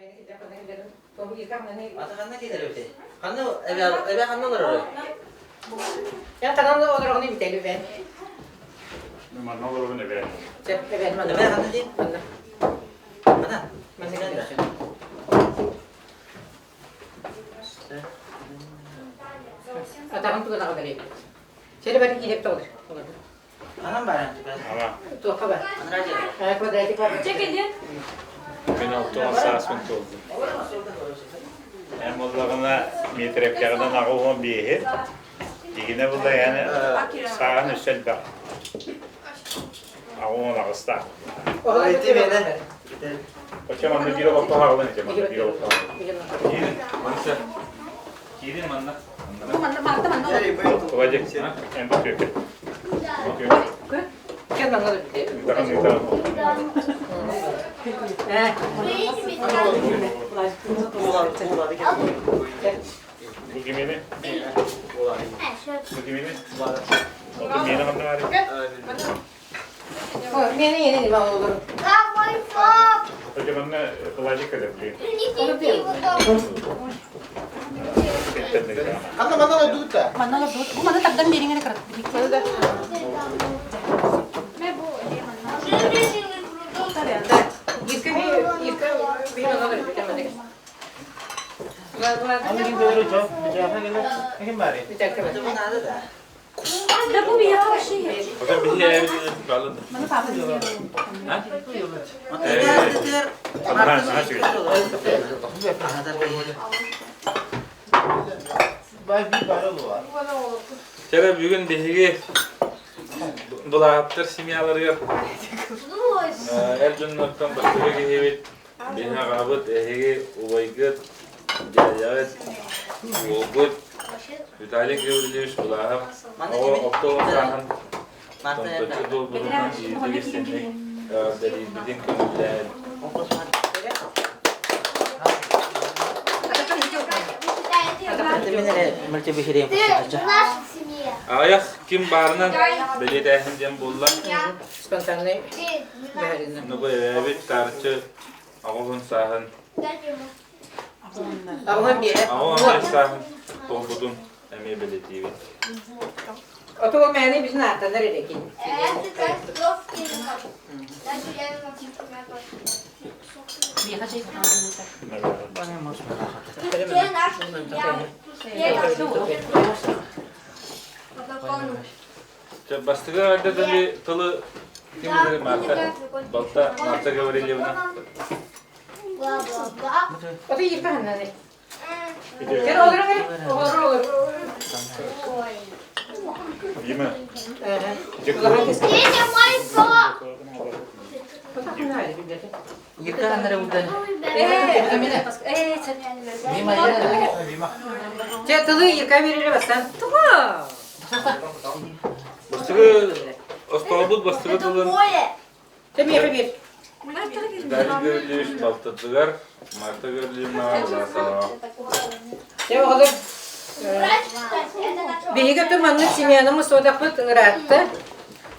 Ата ханна киирэр эбитий? Ханна эбэ эбэ ханна олорор? Я ханна олороҕун эбитэл эбэн. Манна олоробун эбэ. Сөп эбэн манна. Эбэ ханна дии? Манна. Манна. Манна Манна. Атаҕын тугун аҕалар эбит. Сeri бары кииреп тоҕур. Анам баран. Ама. Туохха бар? Анара дьэ. Квадратик бар. Чекилин. Мин 60 сааспын туолдум. Эн буоллаҕына Миитирэпкэҕинэн 85-и, дигинэ булла яны сааһын өссө элбэх. 88-таах. Ити мene. Оччо манна биир олохто хаалан ити манна биир олохто Киирин, манна. Киирин манна. Бу манна Марта манна олор. Тугадик, эн бу күөкэ. Кел манна Ыытаҕын, ыытаҕын. Бу кимини? Бу кимини? Оту миэнэ ханна баарый? Миэнэ иэнэ нима олору. Оту манна Владик кэлэр Ханна манна олордубут Манна олордубут. Бу манна тардан биэриҥ эрэ кырат. Ирка би манна олорбут манна. Да бу биһиэхэ вообще Ота биһиэбит балын. Маны папа диэн. Чэрэ бүгүн биһиги Булааптар семьяларыгар эр дьоннортон бастакы киһибит биһи аҕабыт, эһиги убайгыт, дядяҕыт, уолгут Виталий Гаврильевич Булаев оҕо оптуобус сааһын томточчу туолбутунан иитик истинник эҕэрдэлиирбитин көҥүллээн Аҕыйах ким баарынан бэлиэтээһин диэн буолла. Спонтанный бэһэринэ. Ну бу эбээбит таарыччы аҕыһын сааһын Аҕыһын биэһэ. аҕыһын сааһын туолбутун эмиэ бэлиэтиибит. Ото мэни бизин ааттанар элекин. Бастакы эҕэрдэ тылы ким билэр Марта? Балта Марта Гаврильевна. Ото иирпэ ханнаны. Кел олору олору олору. Дима. Чэ тылы Ирка берере бастан. Туга. Бастакы остоолбут бастакы тылын Чэ миэхэ биэр. Дарья Гаврильевич балтытыгар Марта Гаврильевнаҕа Власоваҕа. Чэ оҕолор биһиги өттө маннык семьяныммыт суотахпыт ыраатта.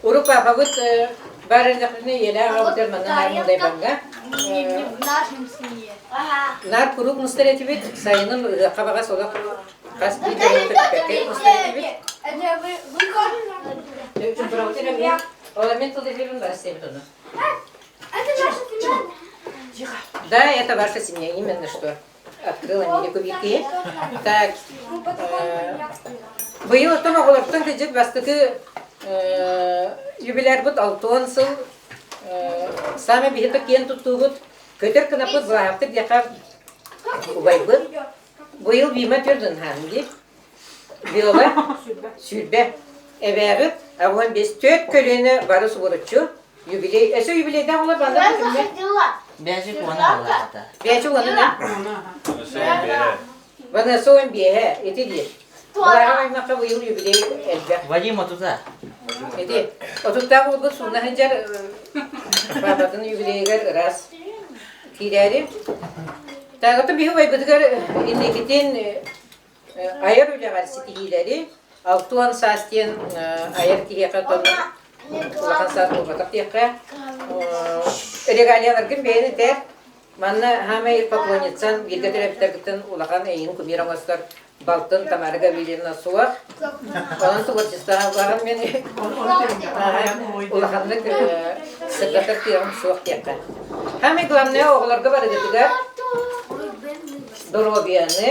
Урут папабыт бар эрдэхпитинэ ийэлээх аҕабытыгар манна наар мындайбаҥҥа наар куруук мустар этибит. Сайынын ыһыахха баҕас олох хас биир көтүппэккэ мустар этибит. Ол мен тыл эфирин бар истэбит ону. Да, это ваша семья, именно что. Открыла Америку Вики. Так, быйыл оттон оҕолортон кыдьык бастакы юбилярбыт алтуон сыл саамай биһиги киэн туттуубут көтөр кынаппыт былаахтык диэхэ убайбыт быйыл Бима төрдүн дии Виола 20 эбээбит 85 төрт көлүөнэ бары субуруччу юбилей өссө юбилейдаах олор банда Бээжик уона буолаата. Бээжик уона Өссө Ванесса он биэһэ ити диир. Былааҕа аймахха быйыл юбилей элбэх. Вадим отута. Ити отуттаах уолбут сууна сылдьар папатын юбилейигэр ыраас киирээри. Таагатын биһи убайбытыгар инникитин айар үлэҕэр ситиһиилэри 60 саас диэн айар киһиэхэ оттон улахан саас буолбатах диэххэ регалияларгын бэйэн этэр. Манна хаамай поклонницан бииргэ төрөппүттэргиттэн улахан эйигин кумир оҥостор балтын Тамара Гаврильевна суох. Онон творчествоҕа мен улаханнык сырдатар кыаҕым суох диэххэ. Самое главное оҕолорго барыгытыгар доруобуйаны,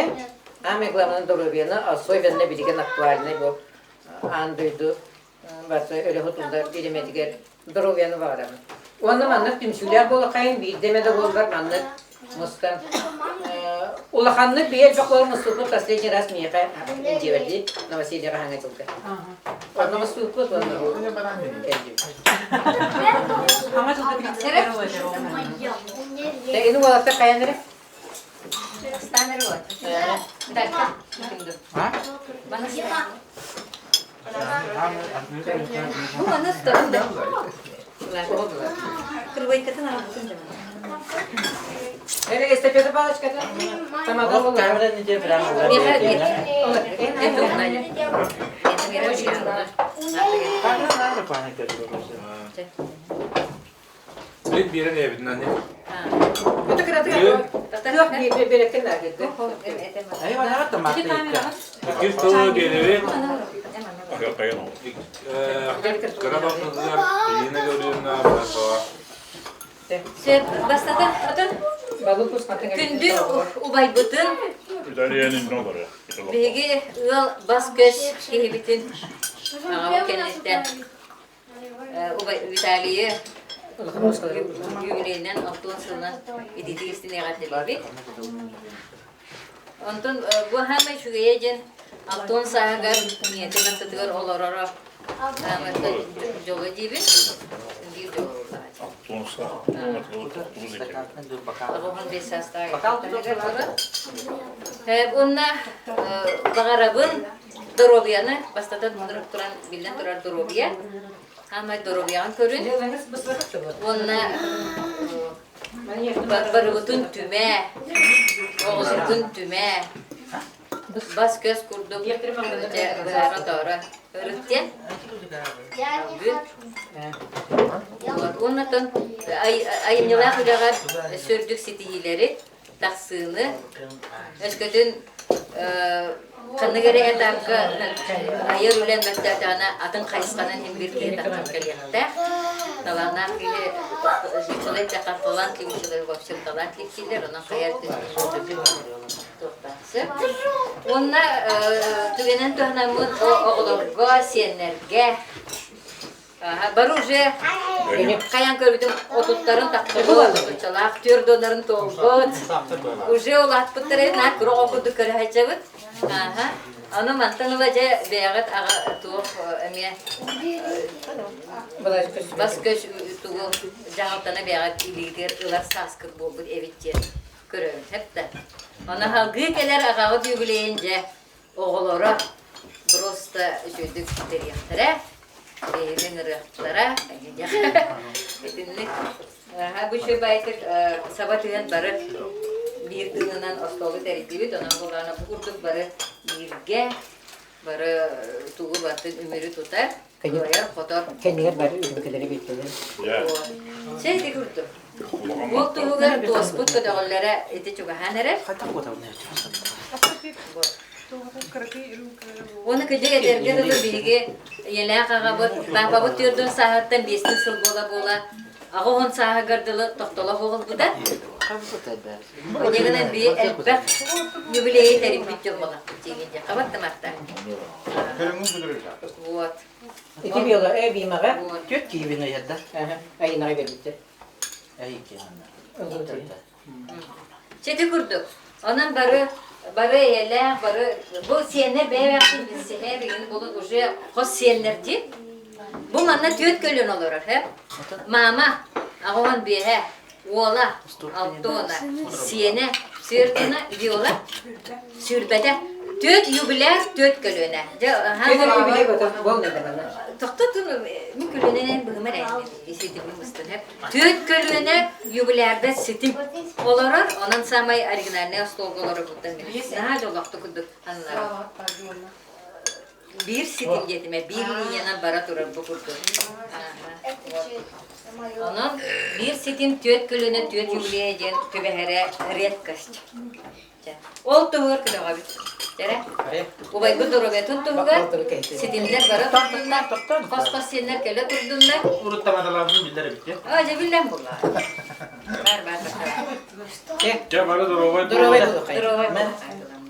самое главное доруобуйаны, особенно билигин актуальный бу аан дойду барса өрө тутуллар бириэмэтигэр доруобуйаны баҕарабын. Уонна маннык түмсүүлээх буолахайын биирдэ эмэ да буоллар маннык мустан улаханнык биир элбэх буолан мустубут последний раз миэхэ дьиэбэрдии новосельеҕа хаҥа дьылга. Онно мустубуппут уонна бу кэлдим. Ини уолаттар хайан эрэ? Бу маны сторон да. Кырбайкатын аҕалбытын да. Эре эстафета палочката. Тамада Бит биэрэн эбитин ани. Это кыратык биэрэккин Иккис тылы биэрэбит. Кыра балтытыгар Ирина Гавриловна Барасова. Сөп, бастатан отон күндү убайбытын биһиги ыал бас-көс киһибитин аҕабыт кэнниттэн Убай Виталийы юбилейынан алтыан сылынан идитик истин эҕэрдэлиибит. Онтон бу хаамай үчүгэйэ диэн алтыан сааһыгар ийэтин аттытыгар олороро дьоло диибин. Биир дьоло Оҕоһун саастаах. Уонна баҕарабын Доруобуйаны бастатан туран биллэн турар доруобуйа. Хаамай доруобуйаҕын көрүн. Уонна барыбытын түмэ, оҕолоргун түмэ, бас-көс курдук быһаара-тоора өрүттэн Уонна айымньылаах үлэҕэр сүрдүк ситиһиилэри тахсыыны, өскөтүн ханнык эрэ этапка айар үлэн мөлтөөтөҕүнэ атын хайысханан иһин биир киһи тахсан кэлиэхтээх. Талааннаах киһи человек талантливый человек вообще талантлив дииллэр, онон хайа туохтаахсы. Уонна түгэнэн туһанаммыт оҕолорго, сиэннэргэ Бары уже хайан көрбүтүм отуттарын тахсыбыт, отуччалаах түөрдонарын туолбут. Уже улааппыттар наар кура оҕо курдук көрө сылдьабыт. Аны мантан ыла дьэ бэйэҕит аҕа туох эмиэ бас-көс тугу дьаһалтаны бэйэҕит илиигитигэр ылар сааскыт буолбут эбит диэн көрөбүн сөп да. Аны салгыы кэлэр аҕаҕыт юбилейын дьэ Оҕолоро просто үчүгэйдик сүтэриэхтэрэ, биһиги ыҥырыахтара, итинник бу үчүгэй баайытык саба түһэн бары биир тыынынан остуолу тэрийдибит, онон буоллаҕына бу курдук бары бииргэ бары тугу барытын үмүрү тутар, кыайар-хотор. Кэннигэр бары үрүҥкэлэри биэрдилэр. Чэ ити курдук. Ол туһугар туоспут көтөҕүллэрэ ити чугаһаан эрэр. Уонна кырдьык этэргэ дылы биһиги ийэлээх аҕабыт, паапабыт түөрдүн сааһыттан биэстин сыл буола-буола 80 сааһыгар дылы тохтоло буолбута. Инньэ би элбэх юбилейи тэрийбит дьон буолахпыт диигин дьэ хабат да Марта. Вот. Ити биола э биимаҕа Түөрт киһибин ыйарда. айынаҕа бербиттэр. Чэти курдук. Онон бары бары эйэлээх, бары бу сиэннэр бэйэ-бэйэҕитин билсиһэр игин булун уже хос сиэннэр дии. Бу манна түөрт көлүөн олорор, he? Мама, аҕа биэһэ, уола, алтона, сиэнэ, сыыртына, Виола, сүүрбэтэ. Түөрт юбиляр, түөрт көлүөнэ. Дьэ, Тохтотун, мин көлүөнэнэн быһыма эрэ ситимин быстан Түөрт көлүөнэ юбилярда ситим олорор, онон самай оригинальный остуолга олорор буттан наһаа дьоллоохтук курдук аннары. Биир ситим диэтим биир линиянан бара турар бу курдук. Онон биир ситим түөрт көлүөнэ түөрт юбилея диэн түбэһэрэ редкость. Ол туһугар көмөҕөбүт. Эрэ. Убайбыт доруобуйатын туһугар ситимнэр бара турдуннар, хос-хос сиэннэр кэлэ турдуннар. Урут тамадалаабытын биллэр эбит дии. Аа, дьэ биллэн булла. Бар, бар, бар. Дьэ бары доруобай Доруобай буолуҥ. Доруобай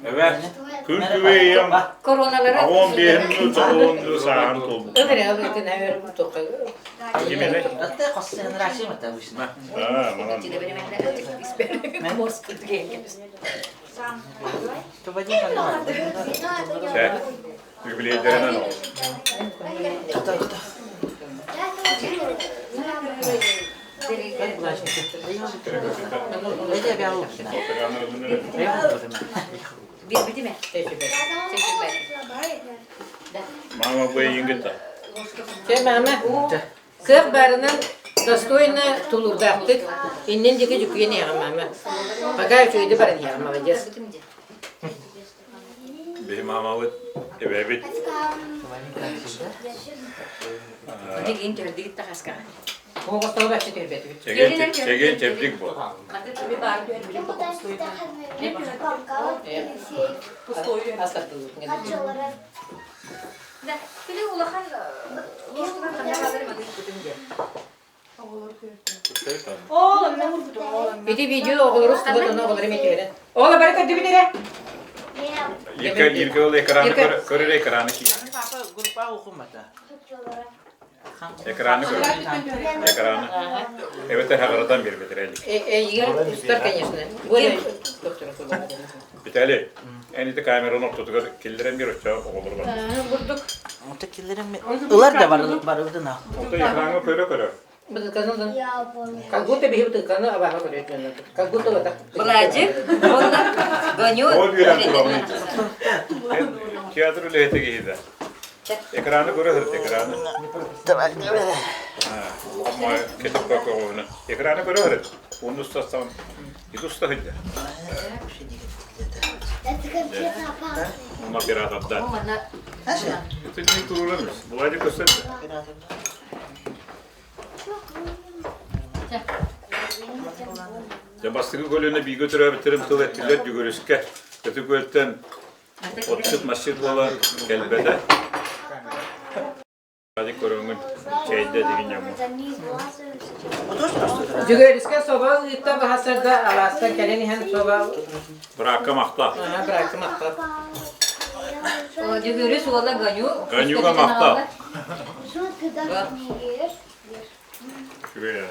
Эбэ, күн күбэй ийэм Короналара аҕам биэһин тоҕуонду сааһын туолбут. Ыл эрэ, ыл итин өр туохха Кимини? Обычно. Аа, манан. Чэ, юбилейдэринэн ол. Мама бу эйигин кытта. Чэ, мама, Кыах баарынан достойно тулуурдаахтык иннин диэки дьүкүйэн иһэҕин мама. Пока үчүгэйдик баран иһэҕин, молодец. Биһи маамабыт, эбээбит. Чэгиэн чэбдик буол. Били улахан ложканан ханна баҕар маннык диэн. Ити видео оҕолору устубут, ону оҕолору эмиэ Оҕолор бары көрдүбүт эрэ? Ирка, Ирка ол экраны көрөр экраны Папа группа оқымата. Экраны көрөр. Экраны. Эбэтэр хаҕыратан биэрбэтэр элик. Эйигэр устар, конечно. Более Виталий, эн ити камераны ортотугар киллэрэн биэр оччо оҕолор бар. Бурдук. Онто киллэрэн ылар да барыбытын ал. Онто экраҥҥа көрө-көрө. Бытыканы Как будто биһи бытыканы абааһы көрөтүнэн. Как будто вот так. Былаадьык уонна Гоню Ол үөрэн турабын. Театр үлэһитэ киһи да. Экраны көрө сырыт экраны. Кетіп көҕүнэ. Экраны көрө сырыт. Оны устастан Иди уста сылдьар. Операторда. Это не турурамыз. Владик көстөр. Дьэ бастакы көлүөнэ бииргэ төрөөбүттэрим тыл эттилэр Дьүгүрүскэ. Көтү күөлтэн отчут масчыт буола кэлбэтэ. Adi көрөҥүн чэйдэ дигин дьоҥҥо. Дьүгүөрүскэ собо ыытта баһасарда алаастан кэлэн иһэн собо Быраакка махтал. Ага, быраакка махтал. Дьүгүрүс уола Ганю. Ганюга махтал. Үчүгэй.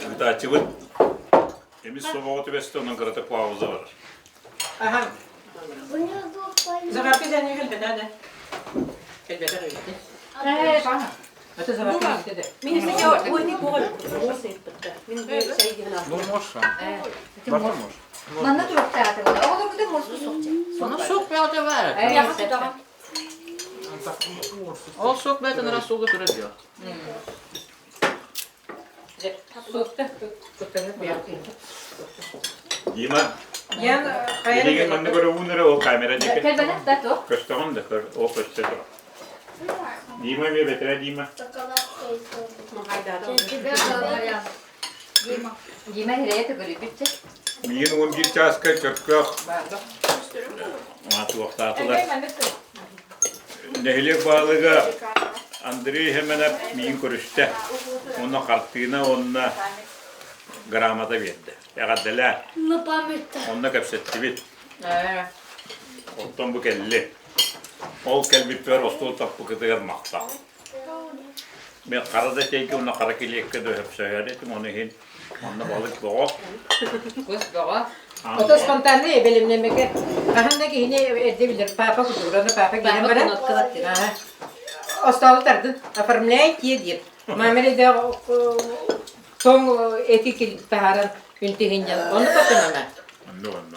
Ыытааччыбыт эмис собоҕо түбэстэ, онон кыратык пауза барар. Аха. Заварка дьаныгы кэлбэтэ да. Кэлбэтэ эбит. Это заварка кэлбэтэ. Манна туруктаатым. Оҕолорбутун морсу суох. Ону суох бэҕэтэ баар. Ол суох бэйэтин ырас суолга турар дио. Дима, билигин манна көрөбүн эрэ ол камера диэки. Көстөҕүн да көр, ол көстө тур. Дима эмиэ бэтэрэ Дима. Дима хирэйэ төгүрүйбүтчэ. Миигин 11 чааска Чөркөөх туохтаатылар. Нэһилиэк баһылыга Андрей Хеменов миигин көрүстэ. Уонна хартыына уонна грамота биэрдэ. Эҕэрдэлээ. Онно кэпсэттибит. Оттон бу кэлли. Ол кэлбиппэр остуол таппыкытыгар махтал. Мен хара да чэйгэ уонна хара килиэккэ да сөпсөһөр этим, ону иһин онно балык бөҕө. Кус бөҕө. Ото спонтанный бэлэмнэммэкэ хаһан да киһини эрдэ билэр папа кутураны папа киирэн баран остуолу тардын оформляйте диир мама эрэ тоҥ эти таһааран үнтүһүнньэн ону потом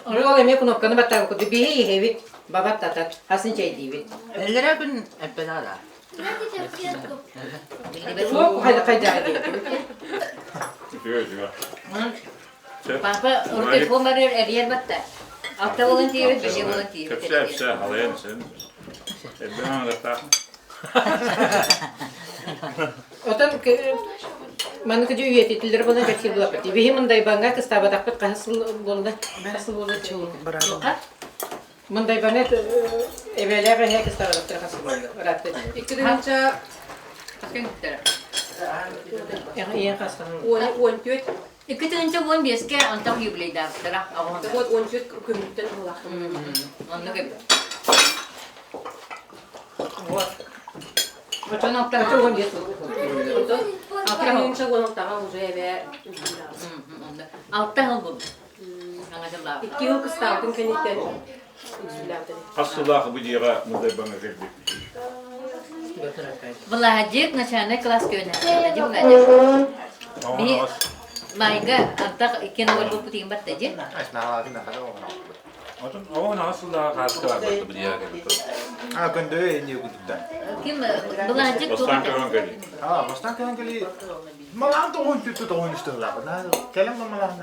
ана ол эмиэ кнопканы баттаабыккыт биһи иһэбит бабат татат хасын чэйдиибит Эллэрэ күн эппэтэ да. Суох хайда Үтүө үтүө. Папа урут телефон эрийэр батта. Алта болон тиийбит, бэши болон тиийбит. Кэпсээ, кэпсээ, халайан сен. Элбэх аҥардахтаах. Отон маннык дьэ үйэтитиллэр буолан кэпсиир буолаппыт. Биһи Мындайбаҥҥа кыстаабатахпыт хаһыс сыл буолла? Хас сыл буолла? Мындайбаҥҥа эбээлээх эһээ кыстаабатахтара хас сыл буолла? Ыраатта. Икки тыһыынча Кэҥиттэрэ. Ийэн хастан? 14 2015-кэ онтон юбилейдаабыттара. Вот 14 көмүттэн ыллахтым. Оннук эбит. Вот. Очон алта Очо 15 сыл. Онтон 2016-га уже эбээ Алта сыл булду. Аңа жыллаабыт. Икки жыл кыстаабытын кэнниттэн үксүлээбитин. Хас сыллаах бу дьиэҕэ Мындайбаҥҥа кэлбит. Владик начальный класс көнө. Ди Владик. Би майга антах иккен олорбуппут иин батта ди. Отон оҕо наҕа сыллааҕы хааска барбатты бу дьиэҕэ кэлбит. А, көндөө инни кутутта. Ким Владик Бастаан көрөн кэлли. А, бастаан көрөн кэлли. Малаан тоҕун түттү тоҕун үстүллаах. Кэлэн малаан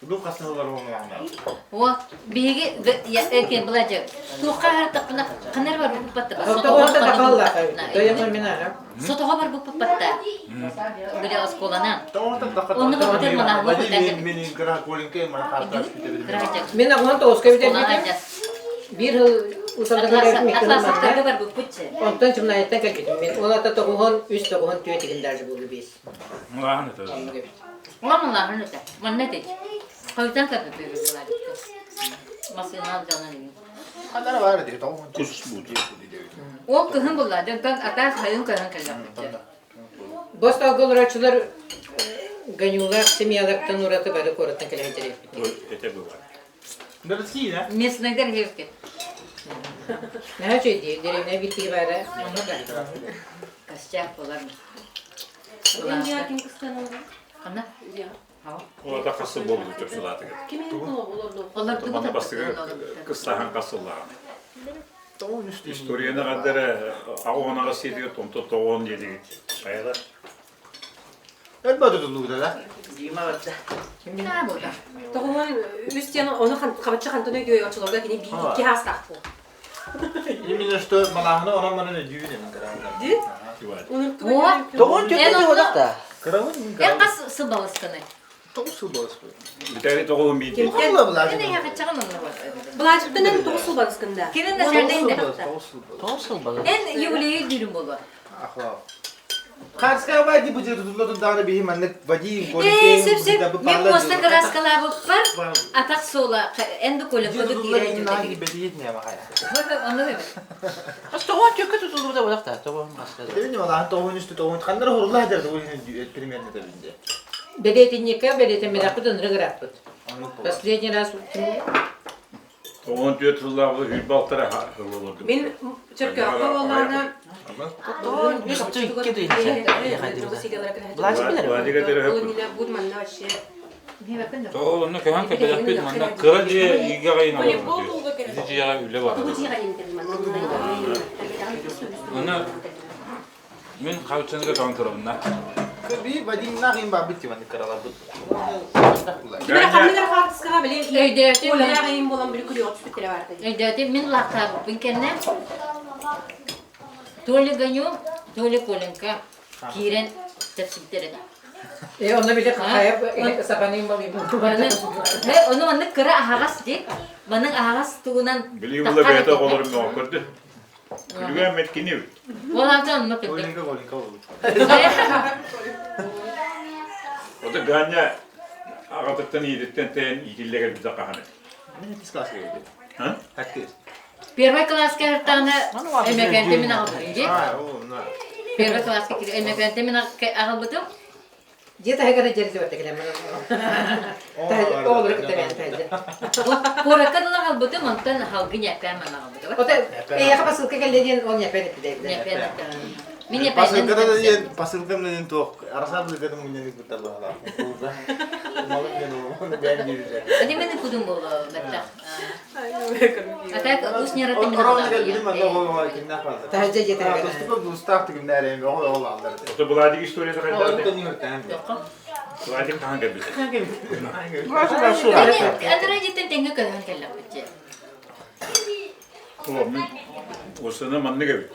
Ду хасылар оҥоҥна. О, биһиги экен Владик. Туохха хартахпына ханар бар буппатта. Сотоҕо тахалла. Дойма минара. Сотоҕо бар буппатта. Биле осколанан. Онну бутер манах Мен кыра коленке мана харташ бүтэ Мен аган тоска бүтэр. Бир жыл усалдагар Атласаттарга бар буппутче. Онтон чымнайттан кэлбитим. Мен ол ата тоҕуһун үс тоҕуһун түө тигин даже булду бис. Мулахан это. Ламалаһын өтө. Манна этич. Хойутан каппыппы Владикка. Масынаан дьонун иһин. Ханара бар ди тоҕун Кус бу. Ол кыһын булла. Дьонтон атаас хайын кыһын кэллэхпит. Бос алгылырачылар ганюлаах семьялартан ураты бары куораттан кэлэһитэр Это бывает. Городские, да? Местныйдар хевке. Наһаа үчүгэй деревня биир баара. Костяк болар. Ким кыстанар? Ханна? Олата хассы болду чөпсүлаатыгы. Ким олорду? Олорду Манна бастыгы кыстахан хасыллаан. Историяны каддара аҕонаҕа сиэтигэр томто тоҕон диэтигит. Хайалар? Элбэ тутуллубута да? Дима барда. Тоҕуһун үс диэн ону хабаччы хантан өйдүө очолорго кини биир икки хаастаах буол. Именно что малаахына онон манан өйдүүбүн эми Ди? О, Тоҕун түөрт олох да. Кыравын Эн хас сыл балысканы? Тоҕус сыл балыспы. Бүтәри тоҕуһун биир. Холла Эн эһэ хаччаҕын онно бар. Былаачыктан эн тоҕус сыл балыскында. Кирин начальный Тоҕус сыл Тоҕус сыл балыс. Эн юбилейи дүүрүн боло. Ахлав. Карская вади будет тутулла даҕаны биһи маннык Вадим Ээ, сөп сөп. Мен муоста кыраскалаабыппар атах суола эн да коля кодук киирэн Онно эбит. Хас тоҕуон түөккэ тутуллубута буолах та тоҕуон хаска. Эбини малаан тоҕуон үстү тоҕуон ханнара хурулла хадар тоҕуон примерно табинде. Бэлиэтинньиккэ бэлиэтэммэтэхпит ынырык ырааппыт. Последний раз Тоҕуон түөрт сыллаах хүрбэ алтара олордум. Мин чөркөөххө буоллаҕына Тоҕуон үс икки тыһыынча. Владик билэр. Владик этэрэ Буд манна вообще Тоҕо онно көһөн кэбэлэппит манна кыра дьиэ иигэ аҕайын олорбут. Ити дьиэҕэ үлэ бар. Аны мин хавчыныга тоҕон турабынна. Би Вадим нахин бабыт тиваны каралабыт. Кимere ханныгар хаартыскаҕа били Өйдөөтүм. Оля айым болан били күлүөҕү түспүттэрэ бар Өйдөөтүм мин лаахтаабыппын кэннэ Толя Ганю, Толя Коленко киирэн тэпсибиттэр этэ. Э, онно били хайа сапанын балыйбын. Ону маннык кыра аһаҕас дии. Маннык аһаҕас тугунан Били була бэйэтэ оҕолорум мөҕө көрдө. Күлүгэн мэткини бит. Ол ата онно кырдык. Коленка коленка болбут. Ота Ганя аҕатыттан иититтэн тэйэн иитиллэ кэлбитэ хаһан Мен хаттыс класска келдим. А? Хаттыс. Первый класска ыртааны эмэкэнте мин аҕалбытым дии. А, о, на. Первый класска киир эмэкэнте мин аҕалбытым. Дьиэ таһыгар дьэрдэ баттакилем. Оҕолору кытта бэйэн таһыдьа. Куоракка дылы аҕалбытым, онтон халгы ньэппээн манна аҕалбытым. Ота эйиэхэ посылка кэллэ диэн ол ньэппээн эппитэ. Ньэппээн Мин Посылка да ньэппээн диэн, посылка диэн туох, арасаа быыкатын мунньан ыыппыттар баһалаах. Малын мен ол, бэйэм диирдэ. Ити мин кудум буолуо бэттэх. А так ус нерата мен Ровно кэлбитим манна оҕо кимнээх бааллар. Таһырдьа дьиэтэ. Доступа дуустаах түгүннээр эми оҕо оҕо бааллар. Ото Владик историята хайдах? Төнүгүртээн. Владик хаһан кэлбит? Андрей дьиттэн тэҥҥэ көһөн кэллэхпит дьэ. О, мин осына маннык эбит.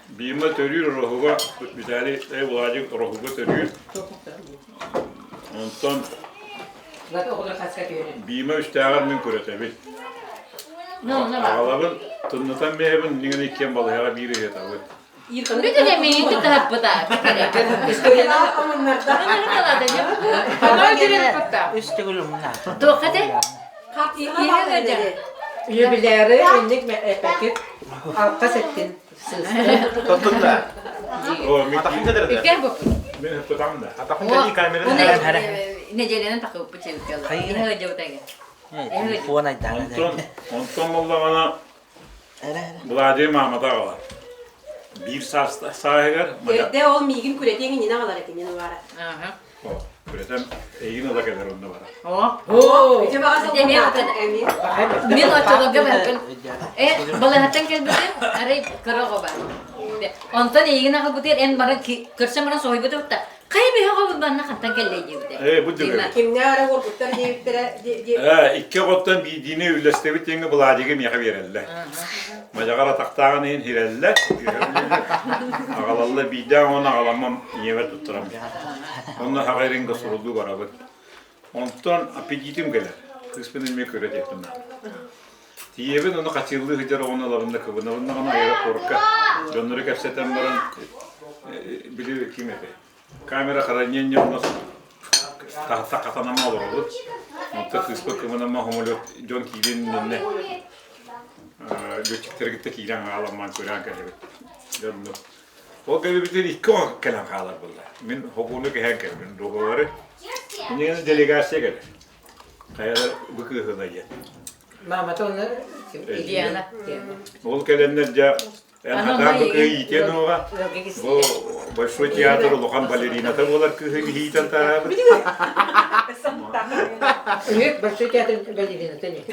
Биима төрүүр ороһуга, Виталий э, Владик ороһуга төрүүр. Онтон Биима үстээҕэр мин күрэтэбин. Аҕалабын тыннытан биэһэбин, иннигин иккиэн балыһаҕа биир ыйытабыт. Бүтүн эмиин кытаһаппыта. Үс төгүл умна. Туохха те? Юбиляры инник эппекит алқа сеттин сыысты. Тоттун да. О, мин Атахын кедерде. Иккен бу. Мен хыппытам да. Атахын кеди камера. Неделянан тахыппыт чебиккел. Иһэ жабытага. Телефон айдаана. Онтон, онтон боллаҕына Владимир маамата аҕалар. Биир саас сааһыгар Эрдэ ол миигин күрэтиэҥ иннинэ аҕалар этинин баара. Күрэтэн эйигин ыла кэлэр онно бара. Оо! Ити баҕас Мин оччолорго барбын. Э, балаһаттан кэлбитим, арай кыра оҕо бар. Онтон эйигин аҕалбытыгар эн баран көрсөн баран соһуйбут та. Хайа биһи оҕобут манна хантан кэллэй диэбитэ. Э, бу дьүгэр. Кимнэ ара уорбуттар диэбиттэрэ Э, икки оҕоттон биирдиини үллэстэбит диэҥҥэ Владигы миэхэ биэрэллэр. Мадьаҕар атахтааҕын иһин хирэллэр, аҕалаллар биирдээх оҕону аҕаламмам ийэбэр туттарам. Онно хаҕа суруллуу барабыт. Онтон аппетитим кэлэр. Кыыспын эмиэ көрө диэхпин наада. Тиийэбин ону хачыыллыы сылдьар оҕону ылабын да кыбынабын даҕаны аэропорка дьоннору кэпсэтэн баран били ким этэй? Камера хранения у нас хатанама олоробут. Онтон кыыспыт кымынама самолет дьон киирин иннинэ летчиктэргитте киирэн хаалан көрөн кэлэбит. Дьонну. Ол кэлбитин икки оҕо кэлэн хаалар буолла. Мин хокууну кэһэн кэлбин договоры. Иннигин делегация кэлэр. Хайалар бу кыыһына диэн. Мамата онно Диана. Ол кэлэннэр дьэ эн хатаан бу кыһы иитиэн уоҕа. Бу Большой театр улахан балерината буолар кыыһы иитэн таһаабыт. Үһүк Большой театр балерината не.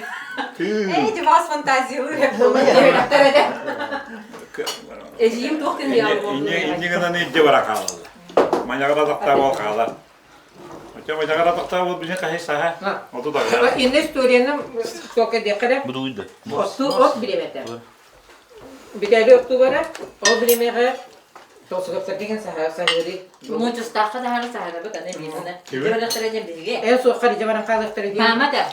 Эй, дивас фантазиялы. Эдьиийим туох диэн Инньэ гынан илдьэ бара хаалаллар. Маньаҕа атахтаах ол хаалар. Оччо маньаҕа атахтаах ол билин хаһый саһа. Оту таҕар. Инне историяны тока диэххэ Отту от бириэмэтэ. Бүтээли оттуу бара, ол бириэмэҕэ Толсугаттарга кэн саһыыры. Муучустаахха таһары саһарабыт аны бииринэ. Дьэ диэн биһиги. Эн суоххар идэ баран хаалыахтара диэн. Мама да.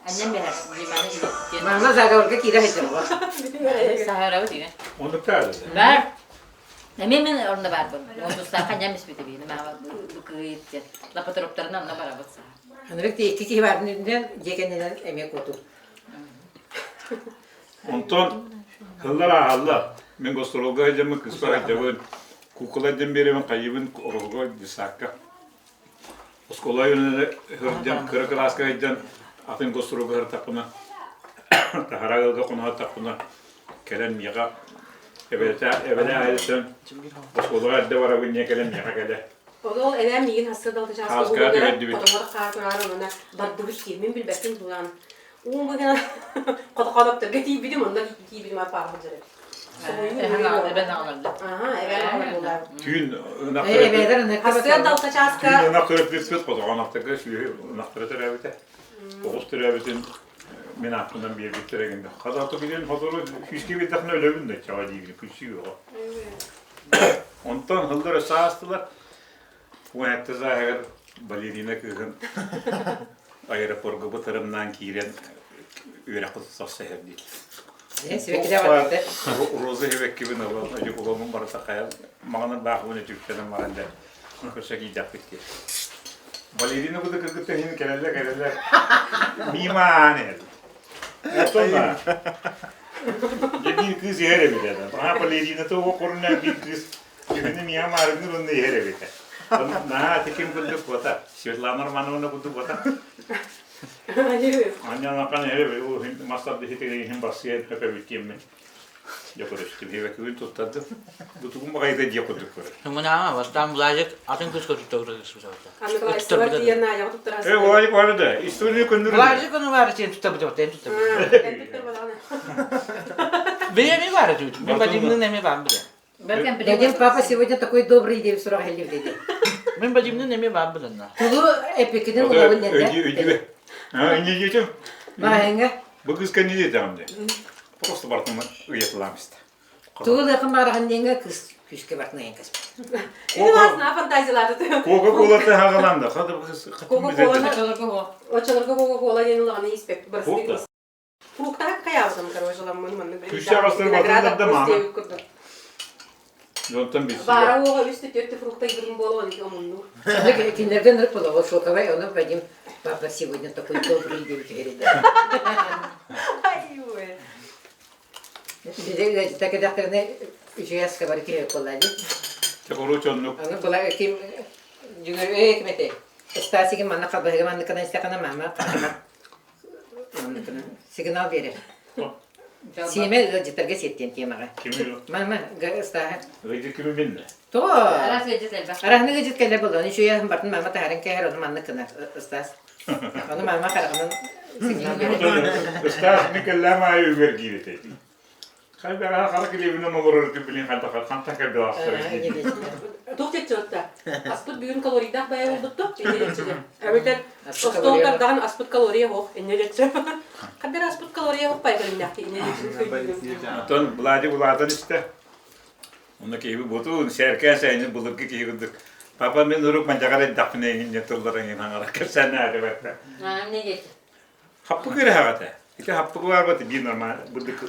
Аннем бэһэр. Диманы диэн. Мама заговорга киирэ сылдьар. Саһарабыт иҥэ. Оннук таары. Бар. Эмиэ мин орно баарбын. Муучустаахха ньам испитэ биһини мама быкыйыт диэн. Лапотроптарына онно барабыт саһар. Анырык икки киһи баарын үрдүнэн дьиэ кэннинэн эмиэ куоту. Онтон сыллар ааһаллар. Мин гастролга сылдьаммын, кыыспар сылдьабын, куукула диэн биэрэбин, хайыыбын ороһуга десакка. Оскуола үөрэнэ сылдьан, кыра кылааска сылдьан атын гастролга сырыттахпына, таһара ыалга хоноһоттахпына, кэлэн миэхэ эбэлэтэ эбэлэ айылтан оскуолаҕа эрдэ барабын диэн кэлэн миэхэ кэлэ. Ол эбээм миигин хасса да чааска Хааскаҕа угугара, түһэрдибит. хотоҥҥор хаар тураары онно бардыбыт диир. Мин билбэппин булан. Уум быгана хотохоноптарга тиийбитим, онно тиийбитим аппаах сылдьар эбит. Эбэн аҕаларда. Аха, эбээн аҕалар буоллаабыт. Түүн ынах Эбээлэр ынах Хасыан далта чааска Түүн ынах төрөппүппүт хотоҕоноптарга сүөһү ынахтара төрөөбүтэ. Оҕус төрөөбүтүн мин ааппынан биэрбиттэр эҥин. Хата билин сотору күүскэ биэрдэххинэ өлөбүн да чаҕа диибин күлсүү оҕо. Онтон сыллар өссө аастылар. Уонетта сааһыгар балерина кыыһын аэропорга бытарымнаан киирэн үөрэххэ тахса иһэр дии. Роза сибэккибин ылан, одеколоммун барыта хайа маҕанан баахыбын өтүктэнэн баран дэ көрсө киирдэхпит дии. Балерина бу да кыргыттар иһин кэлэллэр кэлэллэр мимо аан иһэр. Оттон дьэ биир кыыс иһэр эбит этэ. Аха балерината оҕо хоруна биир кыыс Күһүнү миэхэ маарыҥҥыр уонна иһэр эбитэ. Наһаа ити ким курдук буота. Светлана Романовна курдук буота. Анньанахан эһэ мастар дихитигэр иһин бассыйан өпөбүт диэммин. Дьэ көрүстүм, эбэкүбүн туттардым. Бутугум баҕайыта диэх курдук көрөр. Мунаама, бастаан Владик атын кыыска туттарбыта Аны Николай тиийэн Надяҕа туттарасың. Э, Владик бары да, история көннөрүн. Владик ону бары сен туттарбыта, эн туттарбыта. Эн туттарбатаҕына. Бэйэ эми бары тут. Мен Вадимнын эми баам биле. Дядя папа сегодня такой добрый деп сураҕа хэллир dedi. Мен Вадимнын эми баам билен. Тугу эпикинин улабын Өйдүү, өйдүү. А, не детем. Маһыңа. Бу кыска не детем де. Просто бартын ыйытылам исте. Тугу лыхын барахан диэҥҥэ кыыс күүскэ бартын кэспит. Ити баасына фантазиялааты. Кока-колата хагаланды. Кока-коланы очолорго Кока-кола диэн улаҕаны испэт. Фрукта. Фруктаҕа хайаабытым короче ламмын маннык. Күшчэ ағастар батылларда мама. Онтон билсигэ. Баара уоҕа үс түөрт фрукта игрин буола он омуннуур. Кинилэргэ нырып була шоковай ону Вадим папа сегодня такой добрый деп түһэреді. Ай-ой. Биде ыалдьыта кэдэхтэринэ үчүгэй аска бары киһи буолла дии. Чэ, короче, оннук. Аны была ким дьүгэр эй ким этэй? Стасигин манна халбаһыга манныкынан истэххинэ мама хаһана манныкынан сигнал биэрэр. Сиэмэ ыалдьыттарга сиэттиэн темаҕа. Кими Мама Стаһа. Ыалдьыт кими билнэ? Тоҕо? Араас ыалдьыт элбэх. Араһны ыалдьыт кэлэ буолла. Үчүгэй бартын мама таһарын кэһэр, ону маннык гынар Стас. Ону мама хараҕынан сигнал биэрэр. Ыстаас Микеллэм аайы үгэргиир этэ. Хайдаҕа хара килиэбинэн олорор билин хантан хантан кэлбилаахтар. Туох диэччи Аспыт бүгүн калорийдаах баайа буолбутту, инне диэччи. Эбэтэр остуол тардаҕын аспыт калория суох, инне диэччи. Хаддар аспыт калория суох баайа көрүннэхти, инне диэччи. Онтон Владик улаатан истэ. Онно киһи бутун сэркээ сэйни былыргы киһи курдук папа мин урук мандьаҕар эрдэхпинэ иҥин тылларын иҥин хаҥара кэпсээн бэртэ. Не диэти? Хаппык ыраһаҕата. Ити хаппык барбат биир нормально бырдык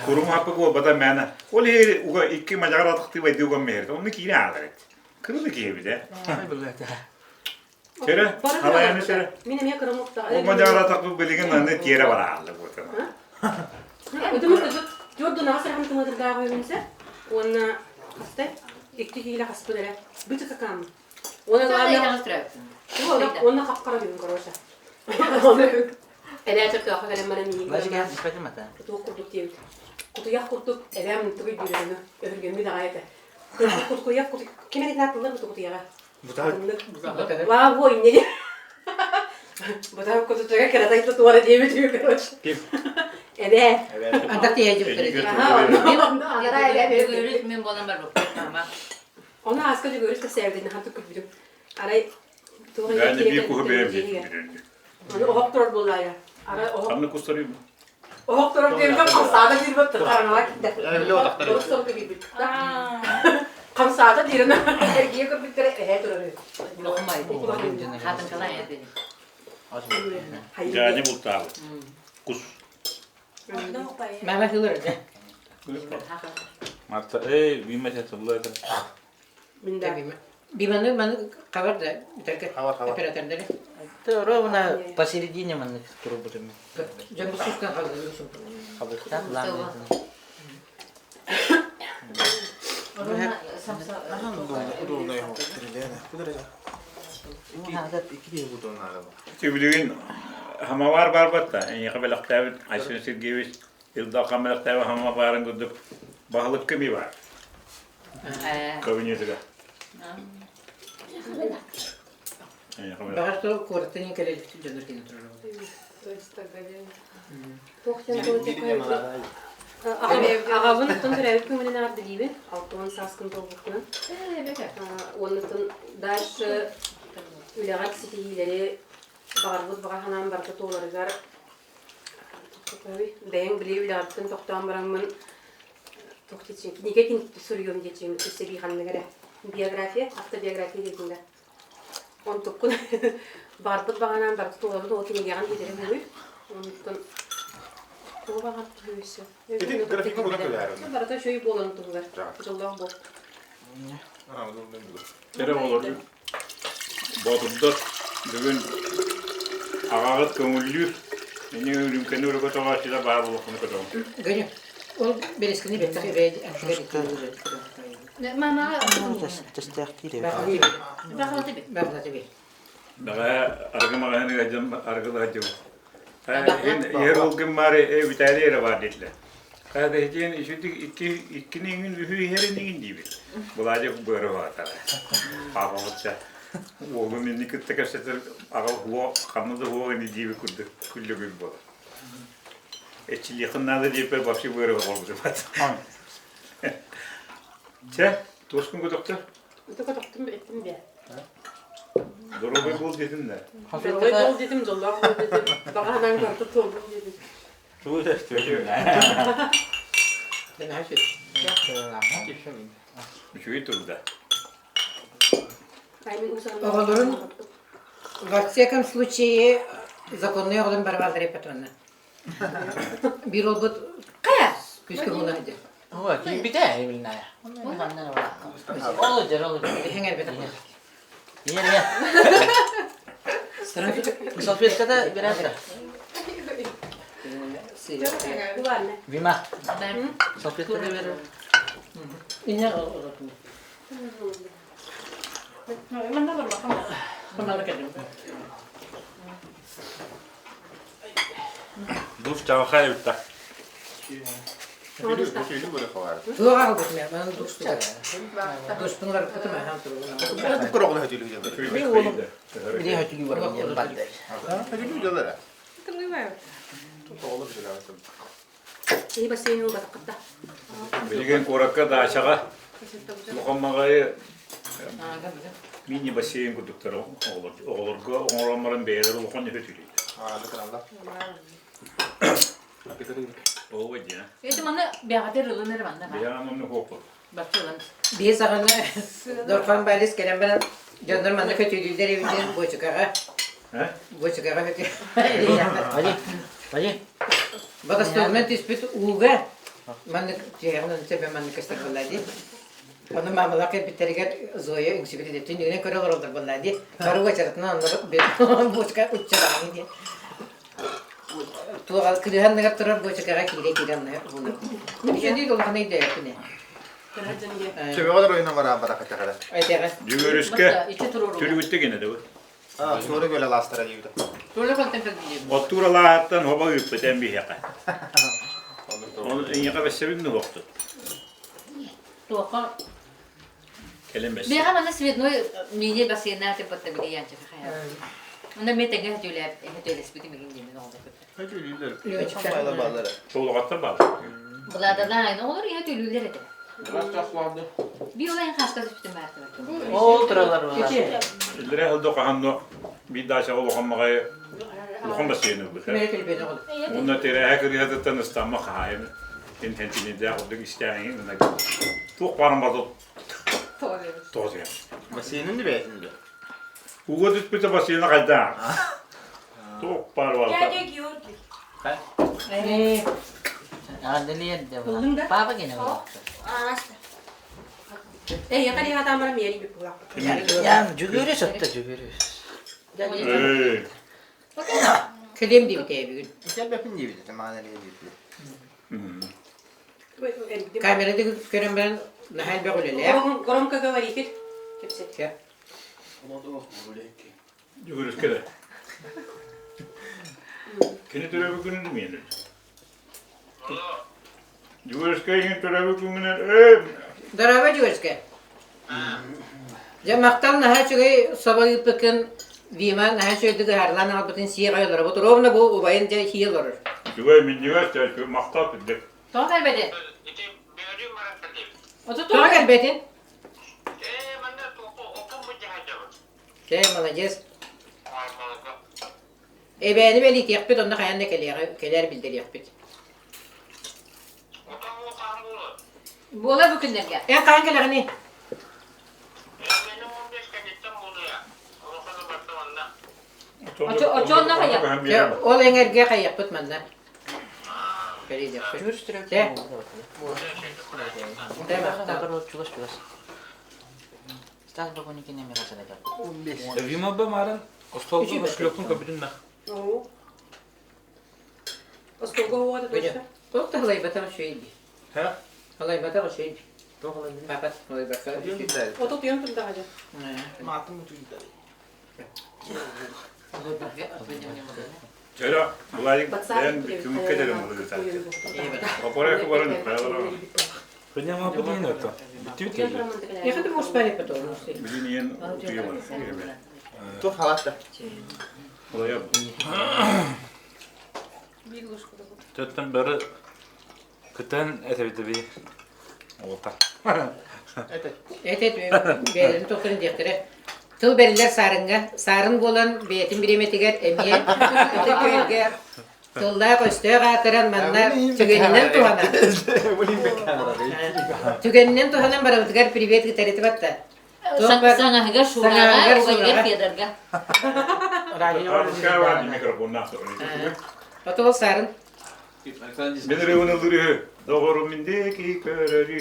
курум хаппык буолбата мээнэ. Ол иһи уга икки мадьаҕар атахтыы байды уган миһэрит. Онно киирэ аалар эт. Кырылы киһи эбит Сэрэ, халайаны сэрэ. Мин эмиэ кырым уктаҕа. Ол мадьаҕар атахпыт билигин аны тиэрэ бараалла буотана. Өтөмүс өтөт түөрт аҕыс эрэ хантымыдырдаах үһүнсэ уонна хастай икки киилэ хаспыт эрэ бычыкакаам уонна главное уонна хапкара бүгүн короче эбээ чөркөөххө кэлэн баран миигин туох курдук диэбит кутуйах курдук эбээм тугуй диирэ өһүргэммит аҕай этэ кутуйах ким эрэ тыллар кутуйаҕа Вау, инне Бутаа кутутуга кыратай тутуара диэбит үһү, короче. Ким? Эбээ. Анда тиэйэ Анараа эбээ Бүгүрүт мен болан барбыппыт мама. Оны ааска жүгүрүс кэпсээбитин хаан түккүрбүтүм. Арай туох Бәне бир куһу бэйэм диэки Аны оһох турар буоллаайа. Арай оһох Ханна кустарый Оһох турар диэбитим хамсаата диирбэт хараҥаҕа киирдэ. Орус киирбит. Хамсаата диирин эргийэ көрбүттэрэ эһээ турар үһү. Хатынкалай эбин. Дьаани бултаабыт. Кус. Мама хылыр да. Марта, эй, биммете тылла это. Мин да. Биманы маны хабар да оператордары. Это ровно посередине маннык турбутум. Дьон бу сустан халдырын Хабыктан лаан. Билигин хамавар барбат да, эйиэхэ бэлэхтээбит Айсен Сергеевич Ил Дархан бэлэхтээбит хамаварын курдук баһылыкка ми бар. Кабинетыгар. Баҕар то куораттан кэлэлбит дьоннор кэлэн турар. Аҕабын оттон төрөөбүт күҥүнэн эҕэрдэлиибин. 60 сааскын туолбуккунан. Уоннаттан дальше үлэҕэр ситиһиилэри баҕарбыт баҕа санаам барыта туоларыгар бэйэҥ били үлэҕиттэн тохтоон бараммын туох диэччи кинигэ суруйуом диэччи өссө ханнык эрэ биография автобиография диэтиҥ да онтуккун баҕарбыт баҕанаан барыта туолабыт ол кинигэҕин бүтэрэн үһү онтон тугу баҕарбыт өссө барыта үчүгэй буоларын туһугар дьоллоох буол Кэрэ оҕолор Боотурдар бүгүн аҕаҕыт көҥүллүүр. Ини үрүҥкэни өрө көтөҕөөччүлэр баар буолуоххуна көтөҕүҥ. Гönю, ол бэрискини бэттэх эбээ Бэҕэһээ арыгы маҕаһыыныгар дьон арыгылаһа дьыбыт. Иһэр ол гыммаары Виталий эрэ баар диэтилэр. Хайа да итиэн үчүгдүк икки иккини иҥин үһү иһэрин иҥин диибит. Былаадьык быары баатара. Паапабыт да уолун инни кытта кэпсэтэр аҕа уо ханна да уол ини диэбит курдук күллүгүр буолар. Эчилиэхин наада диэппэр вообще быары оҕорбутубат. Чэ, туоскун көтөхтө? Көтөхтүм эттим бе. Доруобай буол диэтим да. Доруобай буол диэтим, дьоллоох буол диэтим. Баҕа санааҥ барыта туоллун диэтим. Үчүгэй турда. Оҕолорун во всяком случае законный оҕолорун барабаллар эппэтонна. Биир олбут күүскэ буолан иде. Ой, киирбитэ билная. Ол дьэр ол. Эһэҥ эрбэтэх. Ийэ ийэ. Салфетката берәсә. Вима. Салфетката берер. Ине Душ чаҕылхай эбит да. Туох аҕалбыт мэ, манан душтугар. Душтун барыппытым аһаан туругун. Билигин куоракка даачаҕа улахан маҕайы мини-бассейн курдуктар оҕолорго оҥорон баран бэйэлэрэ улахан үһү түлүйдэ. Ол дьэ. Это манна бэҕэтэр ылын эрэ манна баар. Бэйэҕэ манна хуоппут. Барча ылан. Биир саҕана Дорфан Балис кэлэн баран дьоннор манна көтүүлүүллэр эбит диэн буочукаҕа буочукаҕа көтүү. Бали. Бодостуогунан түспүт ууга маннык түһэҕин сөбө маннык көстөр буолла дии. Ону маамалар кэлбиттэригэр Зоя үҥсүбүт этэ. Түннүгүнэн көрө олороллор буолла дии. Бары уочаратынан онно буочука уччалаҕын диэн. Туох кырыһа анныгар турар буочукаҕа киирэ-киирэ онно булар. Мин үчүгэй улахан өйдөөппүн ээ. Төбөҕө да ойуна бараан барахатахара. Айдаҕа. Дьүгүөрүскэ түрүгүттэ гинэ дыбы. А, суору көлө лаастара диибит. Туола контен кэлбилиэм. Оттуур алааһыттан хоба ыыппыт эн биһиэхэ. Ол эйиэхэ бэссэбин нуһуохтут. Туохха Кэлэн бэссэ. Биэҕэ манна цветной мини бассейнаах деп батта били янча хая. Онно мен тэҥэ хөтүлээп хөтүлэспитим игин диэмин оҕолор кытта. Чолоҕаттар баар. Буладана айна оҕолор иһэ төлүүлэр этэ. Би ол эн хаска түспүтүм баар Ол туралар буолар. Иллэрэ сылда хаһан биир даачаҕа улахан маҕайы улахан бассейн ылбыта. Уонна тирээһэ кырыыһатыттан ыстамма хаһаайын интэнтинидэх ордук истээҥи гына туох баарын батыл тоҕо түһэр. Бассейнын да бэйэтин да. Ууга түспүтэ бассейна хайдаах? Туох баар барыта. Дядя Георгий. Папа гене Эй, я тари тамара мери бипула. Я жүгүрү сотто жүгүрү. Кэлиэм диэбитэ бүгүн. Кэлбэппин диэбит этэ, маана диэбит. Камерада көрөн баран наһаа элбэх үлэлээх. Громкоговоритель. Кэпсэт. Жүгүрүскэ да. Кини төрөөбүт күнүн миэнэ. Жүгүрүскэ иһин төрөөбүт күҥҥүнэн ээ Здорово, Дьүгүрүскэ. Дьэ, махтал наһаа үчүгэй собо ыыппыккын Дима наһаа үчүгэйдик ыһаарлаан аҕалбытын сиэх олоробут. Ровно бу убайын дьэ сии олорор. Үчүгэй минньигэс махтал кырдьык. Тоҕо кэлбэтин? Тоҕо кэлбэтин? Чэ, молодец. Эбээни бэлиэтиэхпит, онно хайаан да кэлиэҕи, кэлэр билдэриэхпит. Буола бу күннэргэ. Эн хаһан кэлэҕиний? Очонно хайа? Чэ, ол эҥэргэ хайыахпыт манна. Кэлиэхпит. Чэ. Чэ, махтал. Чугас чугас. Стас Богуникин эмиэ Вимабы марын остуолга шлепун көбүтүн на. Остуолга уоҕа да Туох да халайбатах үчүгэй дии. Ха? Халайбатах үчүгэй дии. Туох халайбатах? Папа халайбакка. Ото туйан турдаҕа дьэ. Маатым утуйда. Чөрө, Владик, бэйэн түмүккэ дэрим ылыыта. Опора баран хайалара. Кыняма билин это. Бүтүт кэлли. Я хочу успели потом. Билин иен утуя бар. Тух халатта. Улая. Төттен бары кытан этэбитеби. Ота. Эт бэйэлэрин тохторун диэхтэрэ. Тыл бэриллэр саарыҥҥа, саарын буолан бэйэтин бириэмэтигэр эмиэ ытык күөлгэ тыллаах өстөөх аатыран манна түгэнинэн туһанан түгэнинэн туһанан барыбытыгар привет ыытар батта. Саҥаһыгар Шураҕа, убайыгар Федорга. Микрофоннаах. Отол саарын. Мин ырыабын ыллыыр үһү. Доҕорум мин диэки көрөрү.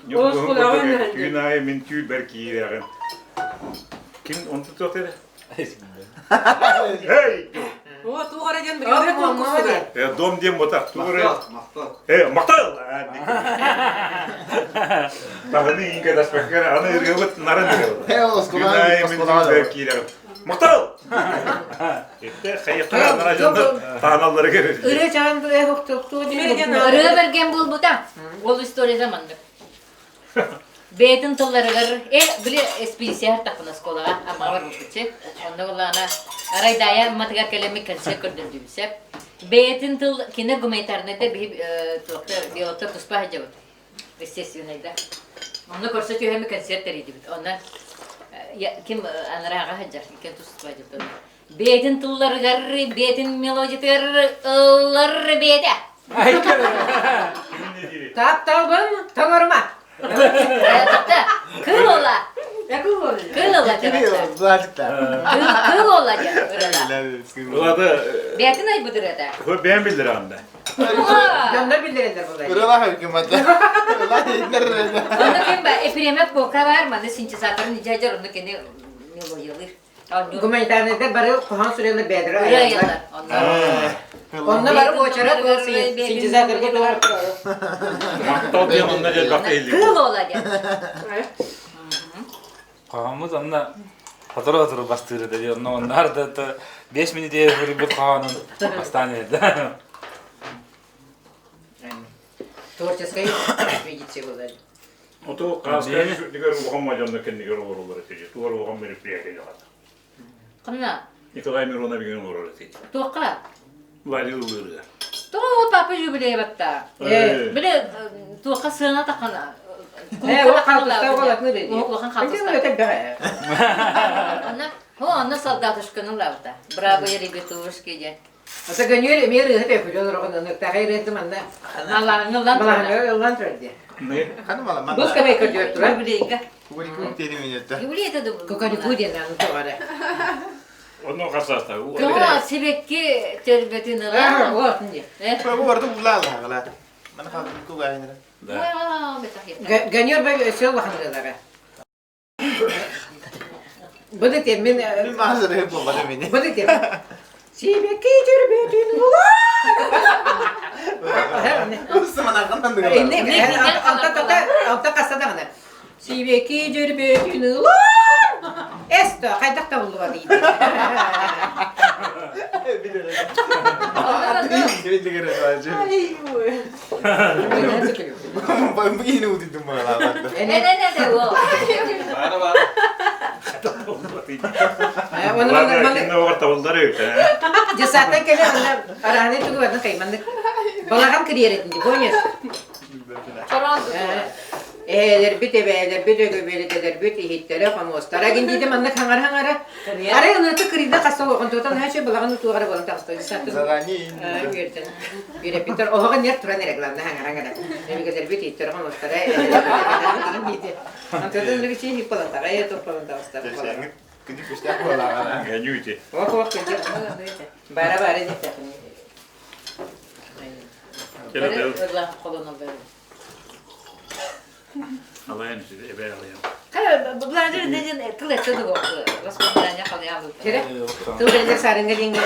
Ньургуһун курдук түүн аайы мин түүл киирэҕин. Ким онту туох эрэ? Эй! О, туох эрэ диэн билигин конкурсугар. Э, дом диэн ботах туох эрэ. Э, махтал! Таһыны иинке таспакка аны ырыабыт нарын ырыабыт. Э, Түүн аайы мин түүл киирэҕин. Махтал! Ырыа чаҕан Ырыа бэргэн буолбута. Ол историята маннык. Бэйэтин тылларыгар, э, били эспедиция тахпын оскуолаҕа Аммаҕа барбыппытчы. Онно буллаҕына Арайдаайа Амматыгар кэлэммит концерт көрдөрдүбүт сөп. Бэйэтин тыл кино гуманитарнайда биһи туохта биологтар туспа сылдьабыт. Естественнайда. Онно көрсө түһэммит концерт тэрийдибит. Онно ким анарааҕа сылдьар, иккиэн туспа сылдьабыт. Бэйэтин тылларыгар, бэйэтин мелодиятыгар ыллар бэйэтэ. Тапталбын тоҥорума. Кыл ола. Кыл ола Кыл ола Улады. Бэйэтин айбыт ырыата. Бэйэн биллэр анда. Дьоннор биллэрэллэр буолай. Ырылах үкүмэтэ. Онно ким ба Ефремов Кока бар, маны синтезаторын дьадьар, онно кини мелодиялыыр. Гуманитарнайдар бары хоһоон суруйаннар бэйэлэрэ айаллар. Онно бары уочарат уол синтезаторга туһар. Махтал диэн онно дьэлбэхтэ иһиллибит. Кыл ола диэн. Хоһооммут онно сотору-сотору бастыыр этэ дии. Онно оннаар да 5 минутее суруйбут хоһоонун бастаан иһэрдэ. Творческая экспедиция была. Ото Кааска дигэр улахан мадьонно кэннигэр олороллор этэ. Тугар улахан мероприятие дьаҕата. Ханна? Николай Миронов игин олорор этэ. Туохха? Владимир ыллыырыгар. Тоҕо папа юбилей батта? Били туохха сыана тахана? Улахан халтыста. Онно, онно солдатушканы ылабыта. Браво, ребятушки диэн. Ата гөнүөр эмиэ ырыаһыт өкүлү олорон ыныктаах ырыаһыты манна Малааҥҥа ыллан Малааҥҥа ыллан турар дии. Ханы мала Бу скамейка көрдүөр турар. Юбилейга. Кукареку диэн минетте. Юбилей это Кукареку диэн аны тоҕо Онно хасаста. Тоҕо сибэкки төрбөтүн ылар. Уотун дии. Бу барда улаалаҕала. Мана кугайнара. Гөнүөр бай өсө улахан ырыалара. Бу да термин Мин маазыр буолбата мини. Бу да термин. Сибэкки төрбөтүн Алта хасса даҕаны. Сибэкки дьөрбөтүн ылар. Эсто хайдах табыллыба дейді. Десааттан кэлэ арааны тугу бардан кайманнык балаҕан кириэрэтин ди понял Эһээлэрбит, эбээлэрбит, өгөбүөлэтэлэрбит иһиттэрэ, хомуостара гиндиде маннык хаҥара-хаҥара. Арай ылыты кырыйда хас онтуотан наһаа балаҕан утуоҕара буолан таҕыста. Үөртэн үөрэппиттэр оһоҕо нер туран эрэ главное хаҥара-хаҥара. Өбүгэлэрбит иһиттэрэ, хомуостара, эһээлэрбит Онтуотан ылыгы иһит болан таҕай, туох болан таҕыста. Күндү күстээх буолааҕара. Гэнүүти. Ох, ох, күндү. Бара-бара диэтэхин. Алайын эбээ алайын. Владимир Ленин тыл этте воспоминания халыйаабыт. Тыл бэлдэр сарынга диҥҥэ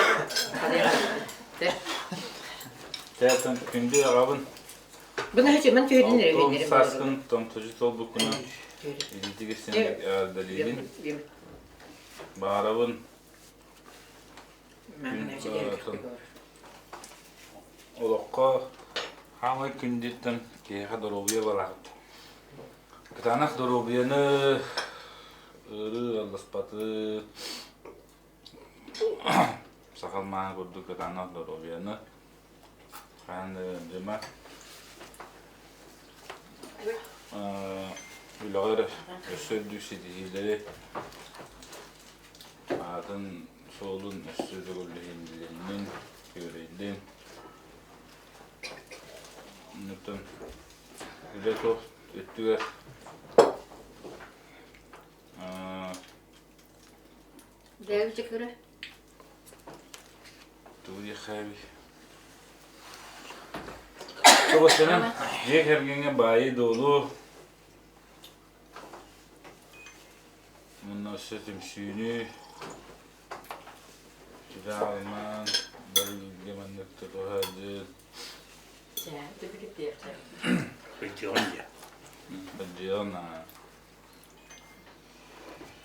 Театр күндү аҕабын. Бұны хочу мен түйедин Алтын саскын томтожу толбукуна илиитигэр сенник эҕэрдэлиибин. Баарабын. Олоххо хаамай күндүттэн киһиэхэ доруобуйа балаҕыт. Кытаанах доруобуйаны ыарыы ыалласпаты сахалмаан курдук кытаанах доруобуйаны хаан дьыма үлэҕэр өссө үрдүк ситиһиилэри аатын суолун өссө төгүллэһиннин, күөрэйдин. Онтон үлэ туох өттүгэр Бэйэбит көрө. Тугу диэххээбий? Собостонон дьиэ кэргэҥҥэ баайы-дуолу Уонна өссө түмсүүнү Чыдаалымаан бары маннык тутуһа дьыл Кырдьыгын дьэ. Кырдьыгын аа.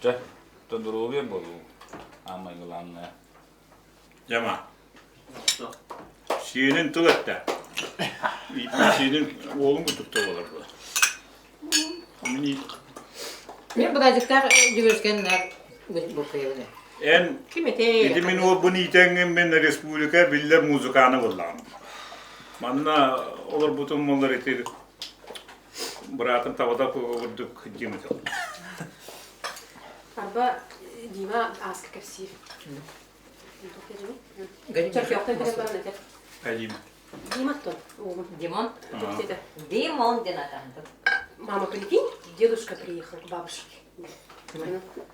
Чэ, то здоровье буолуу. Аамай главное. Дьама. Сиэнин тыл эттэ. Сиэнин уолун курдук буолар буолар. Мен быраадьыктаах Дьөгүөрүскэн буккуйабын. Эн Ким этэй? ити мин уолбун иитэҥҥин мин республика биллэр музыканы буллаҕым. Манна олорбутум буоллар ити быраатым табата курдук Дима Арба Дима ааска кэпсиир. Чөркөөхтөн кэлэн баран этэр. Дима. Дима кто? Димон. Димон диэн атаһын. Мама, прикинь, дедушка приехал к бабушке.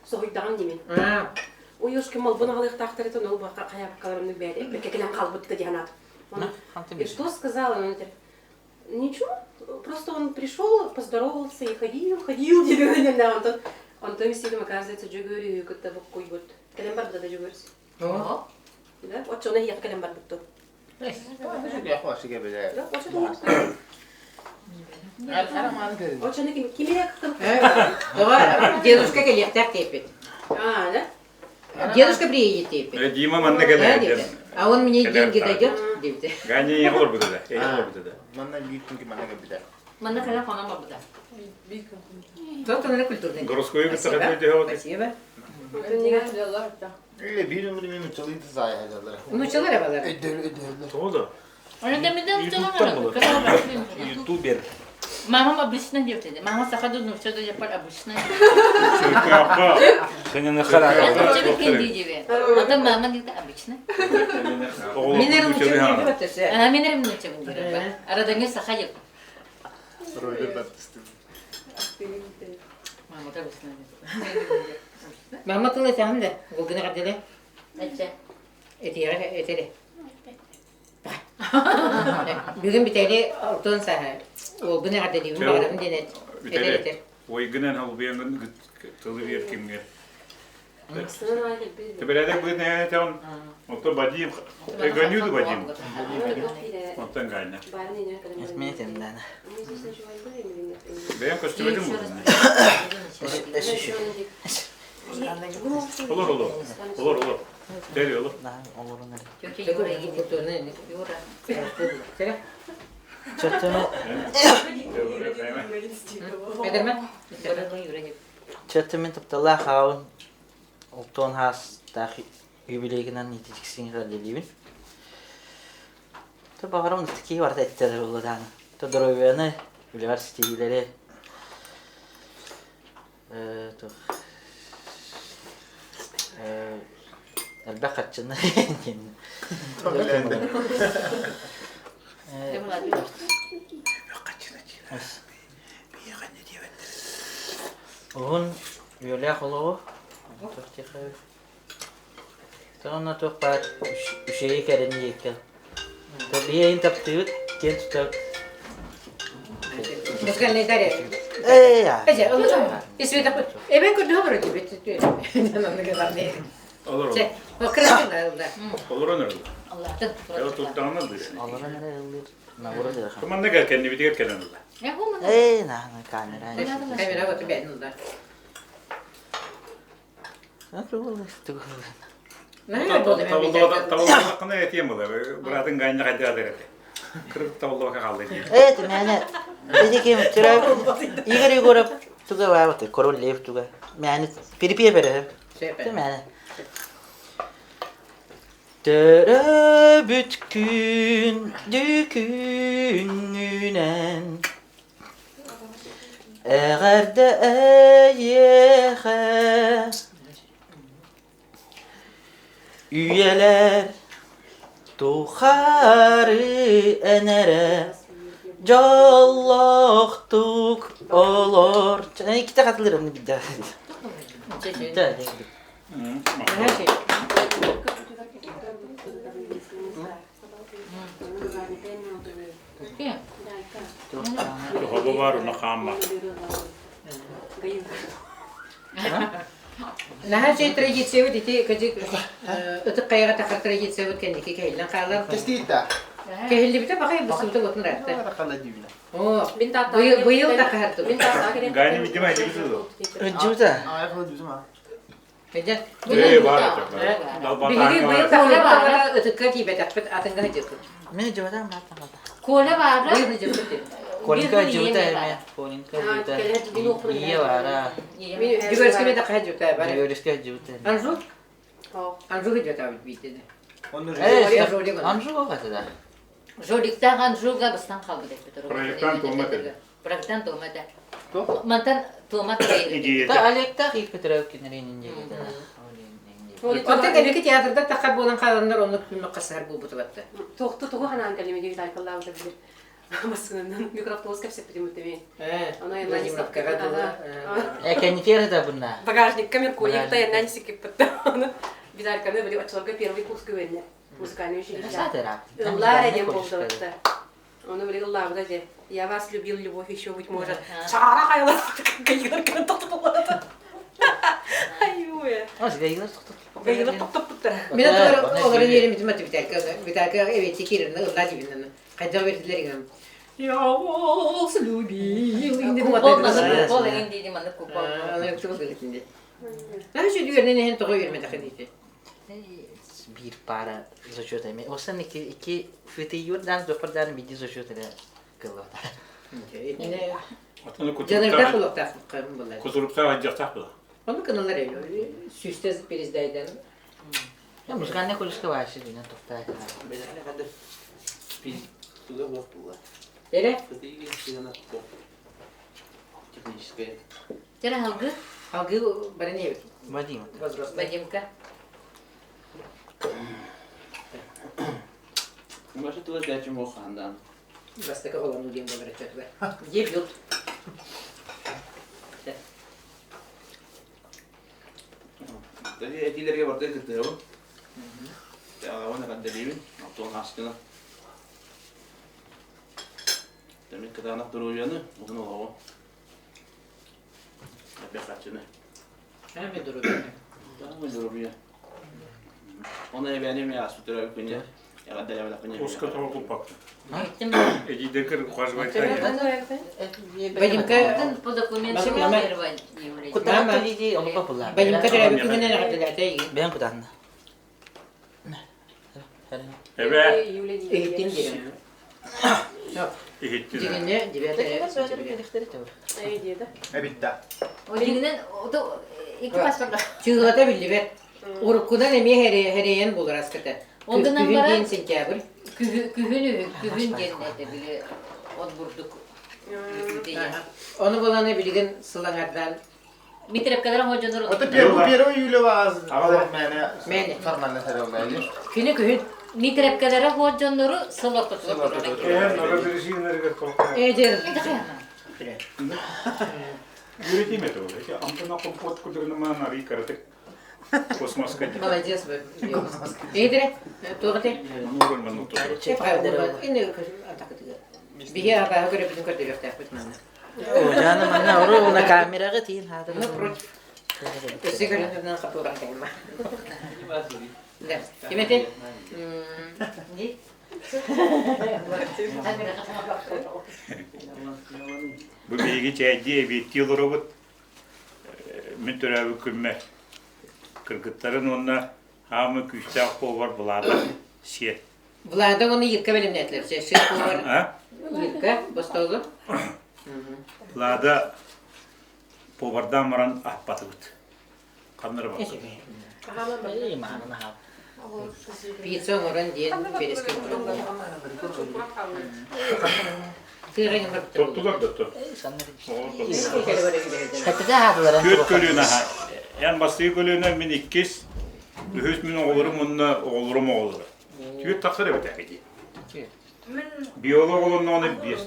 Соһуйдаҕым димин. Уйушка малбын аҕалыахтаахтар этэ, ол хайааккаларымны бэйэтэ эппекке кэлэн хаалбыт да диэн аат. И что сказала? Он говорит, ничего, просто он пришел, поздоровался и ходил, ходил, диэн онтон онтон истибитим, оказывается, Дьөгүөрү кытта буккуйбут. Кэлэн барбыта да Дьөгүөрүс. Да, оччоҕуна эһиэхэ кэлэн барбыт дуо? Да, оччону ким кимире Тоҕо дедушка кэлиэхтээх диэппит. А, да? Дедушка приедет диэппит. Дима манна кэлэр. А он мне деньги дает диэбитэ. Ганя ийэ олорбута да. Ийэ олорбута да. Манна биир күн манна кэлбитэ. Манна кэлэн хонон барбыта. Тот он культурный. Городской кытта Спасибо. Или биир өмүрү мен нуччалыы саайа Нуччалар эбалар. Тоҕо да? Ютубер. Мамам обычно диэбитэ. Мама саха да нуучча да дьаппар обычно. Сенен хара. Ата мама диэбитэ обычно. Мен эрим нучча А мен эрим нучча диэбитэ. Арадаҥы саха диэбит. Мама да обычно. Мама тыл этэҕин да, булгуна кардылы. Эче. Этиэҕэ этэри. Бүгүн бүтэли алтын саһа. Уолбун эҕэрдэлиибин баҕарабын диэн эт. Этэр этэр. Ойгынан албыянгын тылы биэр кимҥэ. Теберәдек быын эһэтэн Оттон Вадим, Эгонюду Вадим. Оттон Ганя. Бэйэм көстүбэтим Олор, олор. Олор, олор. Тери, олор. Чөтөмө тапталлаах аҕабын Олтуон хаастаах юбилейгынан итичиксин эҕэрдэлиибин. То баҕарам киһи барыта эттэр буолла То доруобуйаны, үлэҕэр ситиһиилэри туох элбэх харчыны Уһун үйэлээх олоҕу Сонно туох баар үчүгэйи кэрэни диэккэ. Биһиэйин таптыыбыт, киэн туттабыт. Музыкальный даре. Эбэн көрдөһө барар дибит. Олорон. Олорон эрэ. Олорон эрэ. Олорон эрэ ыллыыр. Набора дыаха. Команда кэл кэннибитигэр кэлэн ылла. Ээ, наһаа камера. Камера вот бэйэн ылла. Табыллыбатаххына этиэм була. Быраатын Ганя хайдах этэ. Кырык табыллыбакка хаалла дии. Эт, мээнэ. Ити ким төрөөбүт Игорь Егоров туга баабыт, Король Лев туга. Мээнэ перепиэ бере. Мээнэ. Төрөөбүт күн күнүнэн эҕэрдэ эйиэхэ Үйэлэр тухары эн эрэ дьоллоохтук олор. Иккитэ хатылырым билдэ. Хоба бар, уна хаамма. Наһаа үчүгэй традициябыт ити кыдьык ытык хайаҕа тахар традициябыт кэнники кэһиллэн хаалар. Кэстиитэ. Кэһиллибитэ баҕай быстыбыта уотун ыраатта. Хала дивина. Оо, быйыл да хаһартыбыт. Гайны видимо эдибит Ыдьыбыта. Аа, хала дивина. Ээ, баар этэ. Биһиги быйыл тахсыбыт ытыкка тиийбэтэхпит атыҥҥа сылдьыппыт. Мен ыдьыбатам баатам. Коля баара. Быйыл сылдьыппыт. Коленька ыдьыбыта эме. Коленька ыдьыбыта. Ие баара. Дьүгэрскэ да хаһа дьута бар. Дьүгэрскэ ыдьыбыта. Анжу? Анжу ыдьыбата биитини. Анжу оҕата да. Жоликтаах Анжуга быстан хаалбыт эппит. Проектан туома этэ. Проектан туома этэ. Мантан туома Та Олегтаах Ив Петрович кинилэрин Оттон кэнники театрда тахар буолан хааланнар оннук күммэ хасыһар буолбута батта. Туохту тугу ханаан кэллим дии Виталькаллаабыта билир. Массыынанан микроавтобус кэпсэппитим үтэмин. Владимировкаҕа дылы. Э, кэнникер да бунна. Багажникка Меркурий таяннан сикиппит. Витальканы били оччолорго первый курс күвенне. Музыкальный училище. Ыллаар диэн буолдубутта. Ону били ыллаабыта дьэ. Я вас любил, любовь еще быть может. Чаара хайалар гайылар кэлэн тохтотуллата. Айуе. Ос гайылар тохтот. Гайылар тохтоппуттара. Мен олорон үөрэммитим аты Виталька Виталька эвети киирэрин ыллаа дибиннэн. Хайдах бердилер игам. Я вас любил. Купол маннык купол эҥин диини маннык купол. Наһаа үөрэнэн иһэн тоҕо үөрмэтэхин диити. Биир пара зачет эми. Осан ики ики фытыйур дан зофардан биди зачет эле кыллата. Жанырдаах олохтаах булар. Кутуруктаах адьахтаах була. Ону кыналар сүүстэ перездайдан. Я музыкальная колледжка вообще дина тоқтаа. Эре? Техническая. Тера халгы? Халгы баран ебит. Вадим. Возрастной. Вадимка. Ваша тыла дячим охандан. Бастакы холону диэн буолар өттөтүгэр. Дебют. Этиилэргэ барда кыттыһабын. Аҕабын эҕэрдэлиибин. Оттон хаскына. Тэмик кытаанах доруобуйаны, уһун олоҕу. Эбэх хаччыны. Ами доруобуйа. Ами доруобуйа. Оны эбээни мен аспыт төрөөбүт күнү эҕэрдэлээбэтэхпин Уска тоҕо куппакка. Эдиидер ухаживает. Вадимка По документам Кутаан диди ону папыла. Вадимка төрөөбүт күнүнэн эҕэрдэлээтэ Бэйэм кутаанна. Эбээ. Иһиттин диэн. Иһиттин. Дигинне девятое сентября. Эбитта. Дигинен икки паспорт. Чыылата биллибэт. Уруккудан эмиэ хэрэйэн булар аската. Ол гынан Күһүн баран диэн сентябрь. Күһүн күһүн диэн этэ били от бурдук. Ону буланы билигин сылаҥардаан Митрепкалар ходжонор. Это первый июля вас Мэне. формально сараллали. Күнү күһүн. Митрепкалара ходжоннору сыл ортотугар Эдер. Үөрэтиим этэ ол. Амтана компот курдугунамаан арый кыратык космоска. Молодец вы. Эдере, туоҕа Биһи абааһы көрөбүтүн көрдөрүөхтээхпит манна. О, жаны манна ору уна камераҕа тиин хаатыр. Ну, против. Өссө көрөнөрүнэн хатууран кэлма. Да. Ким эти? Бу биһиги чээйдии эбиэттии олоробут. Мин төрөөбүт күммэр кыргыттарын уонна Аамы күүстээх повар Влада сиэ. Влада уонна Ирка бэлэмнээтилэр. Шеф-повар Ирка Бостолу. Влада повардаан баран аһаппатыбыт. Ханнары бардыбыт. Пицца оҥорон диэн перескэ Тоттулар да то. Түөрт көлүөнэ Эн бастакы көлүөнэ мин иккис, үһүс мин оҕолорум уонна оҕолорум оҕолоро. Түөрт тахсар эбит эбити. Биолог олонноҕуна биэс.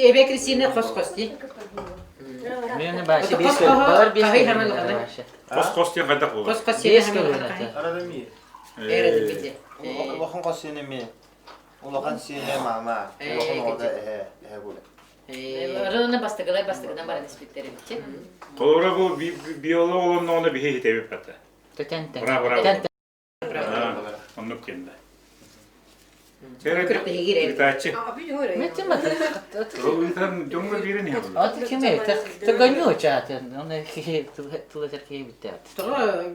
Эбэ Кристина хос-хос дии. Хос-хос диэн хайдах буолар? Хос-хос диэн Эрэдэмии. Улахан хос сиэн эмиэ. Улахан сиэнэ мама, улахан оҕото эһэ, эһэ буолар. Ырыаны бастакылар бастакынан баран испиттэр эбит. Холобура бу биолог олонноҕуна биһи итэбит бата. Браво, браво. Оннук кэннэ. Ыытааччы. Ыытан дьоҥҥо биэрэн иһэбин.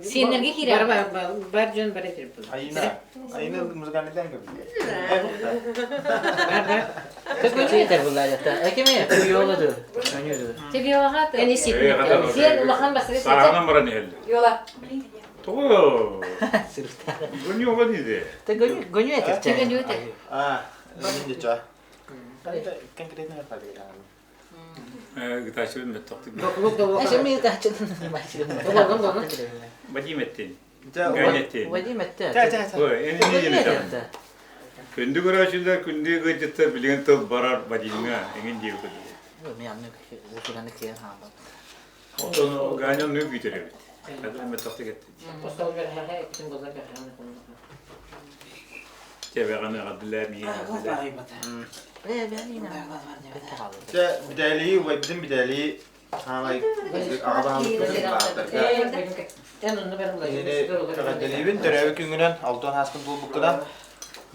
Сиэннэргэ киирэр. Бар дьон бар этир Айына. Айына музыкальныйдан көбүлэ. Сиэн улахан бастакы Сааһынан баран иһэллэр. Йола. Тоҕо? Гонюга диде. Гоню этер. Гоню этер. А, ничего. Конкретно Гытаачыбын бэттохтук. Вадим эттин. Ганя эттин. Вадим этте. Күндү көрөөчүлэр, күндү ыалдьыттар билигин тыл барар Вадимҥа эҥин диэбит Отон Ганя оннук күүтэр эбит. Бэттохтук эттин. Тебеҕин эҕэрдэлээ миигин Дьэ, Битээлийи убайбытын Битээлийи саамай аҕа баһылыкпытын бааттарга эҕэрдэлиибин төрөөбүт күҥҥүнэн алтан ааспыт буолбуккунан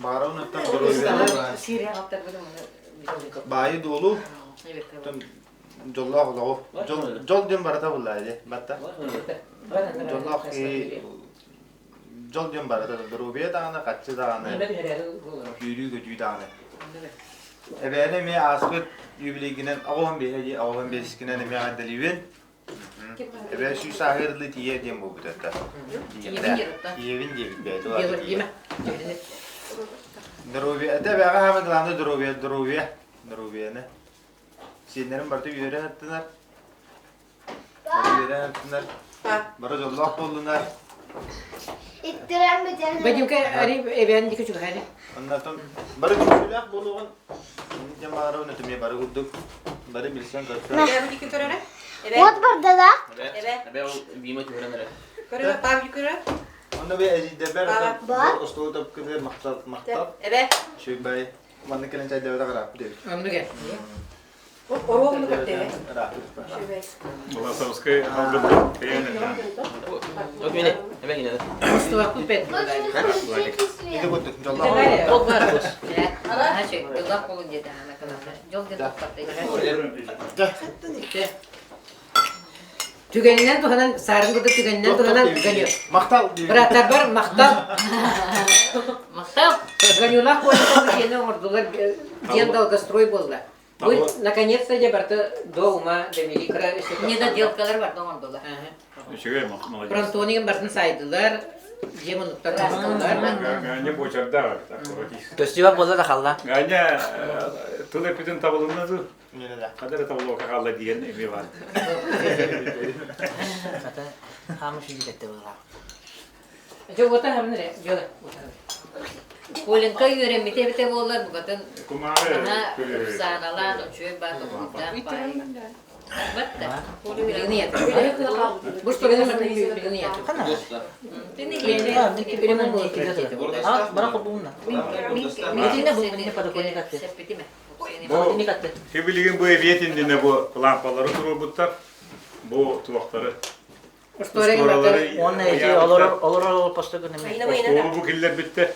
баҕарабын оттон доруобуйаны баайы-дуолу дьоллоох олоҕу дьол диэн барыта буллаа дии батта дьоллоох киһи дьол диэн барыта доруобуйа даҕаны хаччы даҕаны үөрүү-көтүү даҕаны эбээни эмиэ ааспыт юбилейгинэн оҕоһун биэһэ дии оҕоһун биэскинэн эмиэ эҕэрдэлиибин эбээ сүүс сааһыгар тиийэ диэн буолбут этэ тиийэбин диэбит бэйэтэ здоровье это эбээҕэ хаамай главное здоровье здоровье здоровьены сиэннэрим барыта үөрэ сыттынар Бары үөрэн бары дьоллоох буоллунар. Вадимка эбээн дики чугаһари. Оннотон бары түмсүүлээх буолуоҕун дьон баҕарабын өтүмэ бары курдук бары билсэн көрсөн. Эбээн дики көрөрө. Вот бардала. Эбэ. Эбэ ол биима түһэрэн эрэ. Көрөрө, пап көрөрө. Онно би эжидебер остуол тапкыдыр махтал махтал. Эбэ. Шүйбай. Манны кэлэн чайдабыта караап дебит. Оннуга. Оруобуну көрдө. Голосовскай Остуохпут бэт. Иди курдук дьоллоох. Түгэнинэн туһанан, саарын курдук түгэнинэн туһанан Ганю. Махтал. Бырааттарбар махтал. Махтал. Ганюлаах куоракка дьиэни оҥордулар, диэн долгострой буолла. Бу наконец-то дьэ барыта до ума довели кыра Недоделкалар барда оҥордулар. Үчүгэй молодец. Фронтонигын бартын сайдылар, дьиэ муннуктар оҥордулар. Ганя буочардаах аккуратист. Көстүбэт буолла да халла. Ганя тыл эппитин табылынна дуу? Хадара табылуока хаалла диэн эмиэ бар. Хата хаамы сүүрдэтте буолла. Дьэ уота хамныр э, дьэ Коленка үөрэммитэ эбитэ буоллар букатын Кумаары наһаа сааналаан үчүгэй баар толкуйдаах баай. Батта. Билигин ийэтэ. Бу что билигин ийэтэ. Бара кобуунна. Бу билигин бу эбиэт иннинэ бу лампалары туруорбуттар. Бу туохтары Уонна эти олорор олорор посту гына Остуолу бу киллэрбиттэр.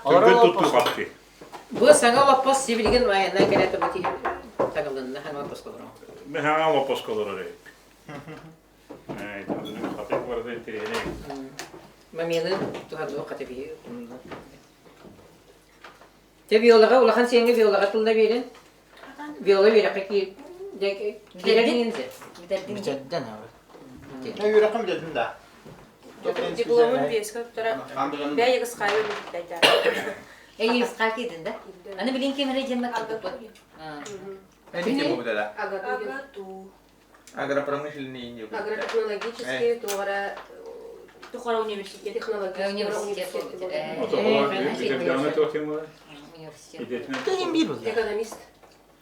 Түргэн туттуу хапты. Бу саҥа олоппос сибилигин айаннан кэлэ бу. Таҥылынна хаҥа лоппоско олорон. Мен хаҥа лоппоско олорор эбиппин. Хатык барыта интэриэһинэй. Мамины туһануох хата биһи Те Виолаҕа улахан сиэҥҥэ Виолаҕа тылла биэрин. Виола үөрэххэ киирэрин Бүтэрдин. Бүтэрдин aba. Үөрэххэ бүтэрдин да. Дипломун биэскэ туттара бэйэ ысхайы бүтэрдэ. Эй, ысха киирдин да? Аны билин ким эрэ дьэммэт курдукпут. Эни ким бу да? АГАТУ. Агропромышленный Агротехнологический туора Тухара университет. Технологический Университет. Тыгын биир булла. Экономист.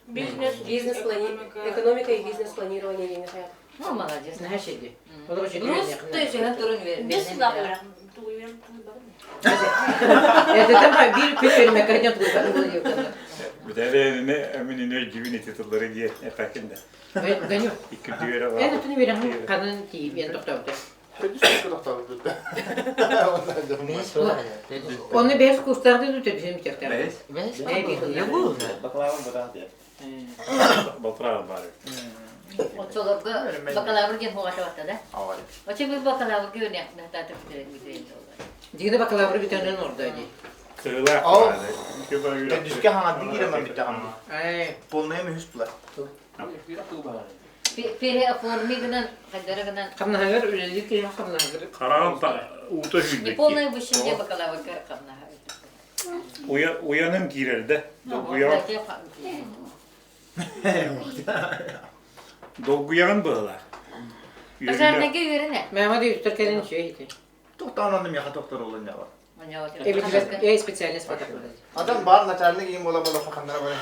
Бизнес, Бизнес экономика и бизнес планирование деген хаят. Ну, молодец. Наһаа шеди. Олор Рус төсөһөн турун Без сылаах тугуйан Это там биир күн өрмөккөрдөн тугуйбатын буолуйуктан. Бүтэрэ мин үнөр дьүбүн ити тыллары диye эппэкин да. Гönю. Икки дүөрэ Эн өтүнү берен канын тиийбен тохтообута. Оны бэс курстаахты төдүсүн бүтөхтөр. Бэс. Ягу. Бакалавр бутаа диye. Балтыраҕа баар. Оччолорго бакалавр диэн хуҕата да? Авар. Очо бу бакалаврга үөрэх натаата бүтэрэн бүтэрэн Дигини бакалавр бүтэнэн ордо ди. Кыылаах Ол. баар. Төдүскэ хаҥарды киирэмэн бүттэҕим. Ай. Полная мүһүс була. Переоформи гынан хайдара гынан Хамнаһыгар үлэлиир киһи хамнаһыгар. Хараҕын уута сүүрбүт. неполная высшая де бакалаврга хамнаһа. Уяным киирэр да. Долгуйаҕын быһылаах. Пожарныйга үөрэнэ. Мама да үстер кэлин үчүгэй ити. Тоқтаан онно миэхэ тохтор олун яба. Эбитигэр специальность батар. Адам бар начальник им бола бола хаханнара бара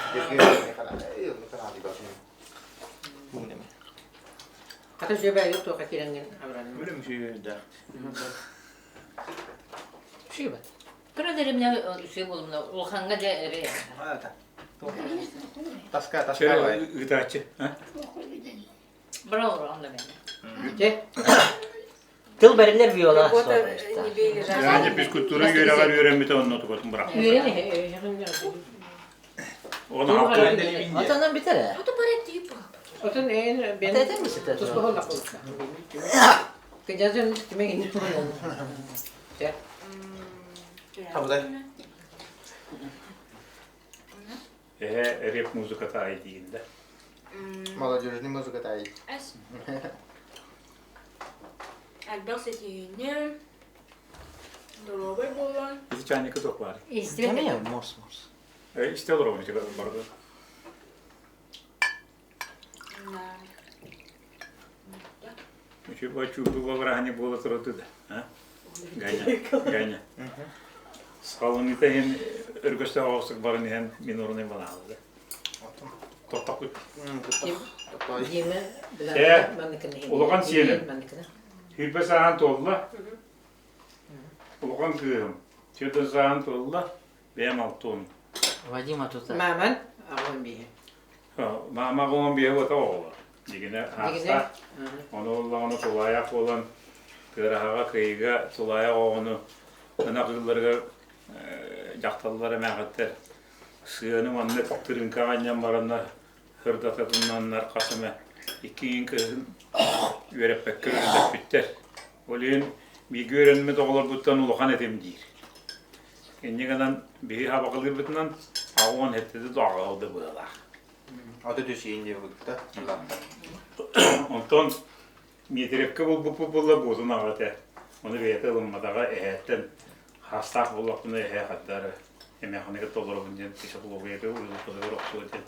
Хата үчүгэй баайы туохха киирэнген абыранным. Үлүм сүйүдэ. Үчүгэй бат. Кыра деревня үчүгэй буолумна улаханга дьэ эре. Таска таска бай. Ыытааччы. Браво онда мен. Те Тыл бэриллэр Виола. Работа не бей лежать. Яғни физкультура үөрэҕэр үөрэммитэ онно тукатын бырах. үөрэн Оны алты. Отонон бүтэр ээ. Ото барет тип. Отон эн бен Этэтэн мисите. туспа холла холла. Кыжазын тимеген Те. Табыдай. Эһэ реп музыката ай диинде. Молодежный музыка тай. Эс. Альбер сетине. Доробай болан. Ити чайника ток бар. Кеме морс морс. Исте олор оны тебе барды. Үчү бачу бу барахани буола турады да. А? Ганя. Ганя. Салыны тehen өргөстө оғыстық барын иһэн мин орунай балаалы. Тоттокут. Диме Э, манныкын. улахан сиэним. Манныкын. Хүрбе саан туолла. Улахан кыыһым. Чөдө саан туолла. Бэйэм алтуон. Вадима тута. Маман агон бие. Маама оҕом биэ уота оҕолор. Дигинэ ааста. Ону оллоҕуна тулаайах буолан тыараһаҕа кыйыга тулаайах оҕону ынах ыылларыгар дьахталлар эмээхиттэр сыаны маннык тырыыҥкаҕа анньан бараннар сырдата тумнаннар хас эмэ икки кыһын үөрэппэккэ үрдэппиттэр. Ол иһин бииргэ үөрэммит оҕолорбуттан улахан этим диир. Инньэ гынан биһи абаҕалыырбытынан аҕуон эттиди да быалаах. Аты төсейін деп бұлды. Онтон Миитирэпкэ булбуппут буолла буотун аҕата. Ону бэйэтэ ылымматаҕа эһээттэн хаастаах буоллахпына эһээ хардары эмээхинигэ толоробун диэн психологияга уйулҕатыгар охсуо диэн.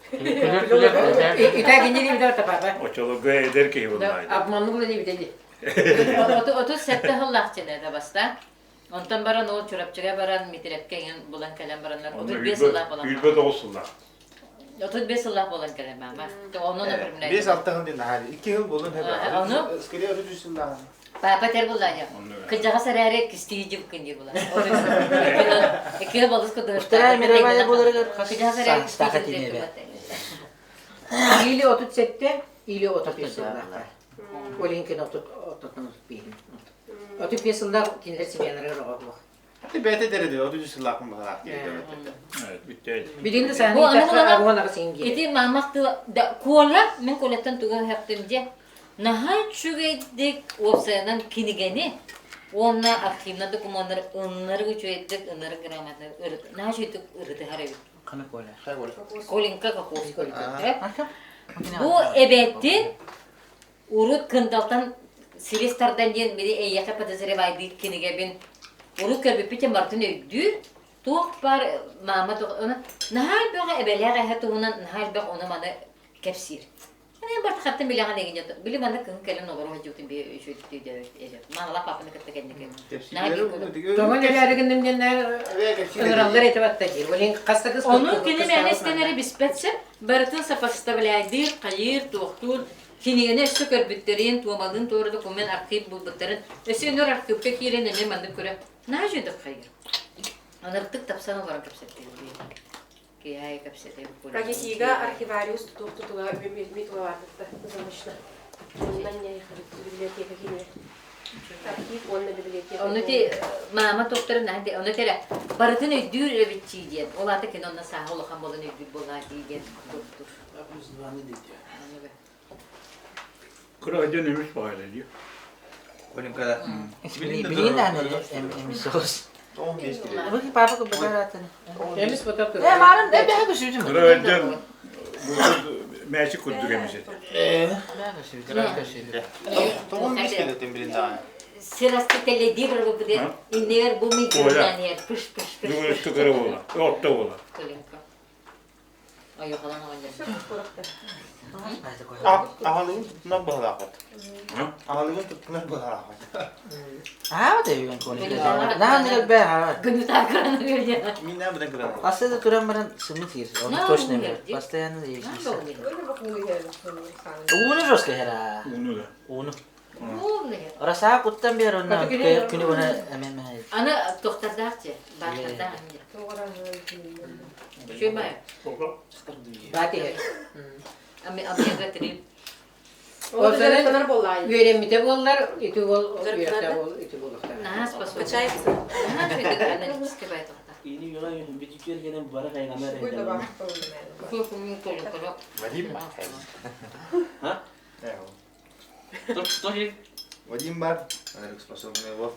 Ита кинини битэ тапапа. Оччолорго эдэр киһи буоллаҕа. Обманул ли битэ. Оту сэтте хыллаах чэнэ баста. Онтон баран ол Чурапчыга баран Митрепке иҥэн булан кэлэн бараннар 35 сыллаах буолан 29 сыллаах. 35 сыллаах буолан кэлэн маама. Онон определяет. Бес алтыгын дин нахали. Икки жыл болун хеп. Ону? Скорее оту жүз жыллаах. Папа тер булланя. Кыжаҕас эрээри кистии дьыбыккын дии була. Икки балыс кудур. Вторая мировая буоларыгар хас Кыжаҕас эрээри саастаах кистии этиниэбэ. Или отут сетте, или отут бес сыллаах. Олинкин отут отут бейин. Отут бес сыллаах кинилер семьялары оҕо буох. Бэйэтэ дэрэ 33 сыллаахпын баһалаах Бүттэ. Билигин да сааны Бу аны аҕуон аҕыс иҥгиир. Ити маамах да Коля, мин Колеттан тугу өһөхтүм дьэ. Наһаа үчүгэйдик уопсайынан кинигэни уонна архивнай докумуоннары ыннарык үчүгэйдик ыннарык грамотно наһаа үчүгэйдик ырытыһар эбит. Хана Коля. Коленька Каковский. Бу эбэттин урут Кындалтан силис тардан диэн били эйиэхэ подозревайдыыр кинигэбин урут көрбүппүт барытын өйдүүр. Туох баар маама наһаа элбэх эбэлээх эһэ туһунан наһаа элбэх ону-маны кэпсиир. Мен бартахаттан билэҕин эгин били манна кыһын кэлэн олоро сылдьыбытын би үчүгэй маамалаах папаны кытта кэнники. Тоҕо нэлээри гынным диэннэр ыҥыраллар этэ батта диир. Ол хас да кыс Ону кини мээнэ истэн эрэ биспэт сөп. Барытын сопоставляйдыыр, хайыыр, туохтуур. Кинигэни өссө көрбүттэрин, туомалыын туора документ архив булбуттарын, өссө өнөр архивка киирэн эмиэ маннык көрө. Наһаа үчүгэйдик хайыыр. Аныртык тапсан олорон кэпсэттибит. Киһи кэпсэтэ Кагитига архивариус тутуох тутула митулаватытта замочно. Библиотека кине. Архив уонна библиотека. Ону ти маама тохторун наһаа ону терэ барытын өйдүүр эбитчии диэн. Ол аата кини онно сааһа улахан буолан өйдүүр буоллаа дии диэн туттур. Кыра дьон эмис баҕайы дии. Коленька Билигин даҕаны эмис соҕус. Папа кыбытараатын. Эмис потап Э, марын эбэһэ көсүбүтүм. Кыра дьон мээчик курдук эмис этэ. Эбэһэ көсүбүтүм. Тоҕун бис келетин билин даҕаны. Сир аска теледир бу иннигэр бу микроданер пыш пыш пыш. Бүгүн өттө кыра буола, орто буола. Коленька. Ойохолон оҕонньор. Аҕалыгын туттунар быһалаахпыт. Аҕалыгын туттунар быһалаахпыт. Аа, да юган коленька. Наан бэ аа. Гынытаа кыраны көрдө. Мин наа быдан кыраны. Аслында туран баран сымыт сиир. Оны точно билэр. Постоянно есть. Ууну жестко хера. Ууну да. Ууну. Раса куттан бер онно күнү бuna эмен Аны тохтардаах же, бааттардаах. Үчүгэй Баати. Ами амига три. Ол үөрэммитэ буоллар, ити уол үөрэхтээх уол ити буолуохтаах. Наһаа способен. Качается. Наһаа үчүгэй аналитический байтохта. Вадим Вадим бар. Способный его.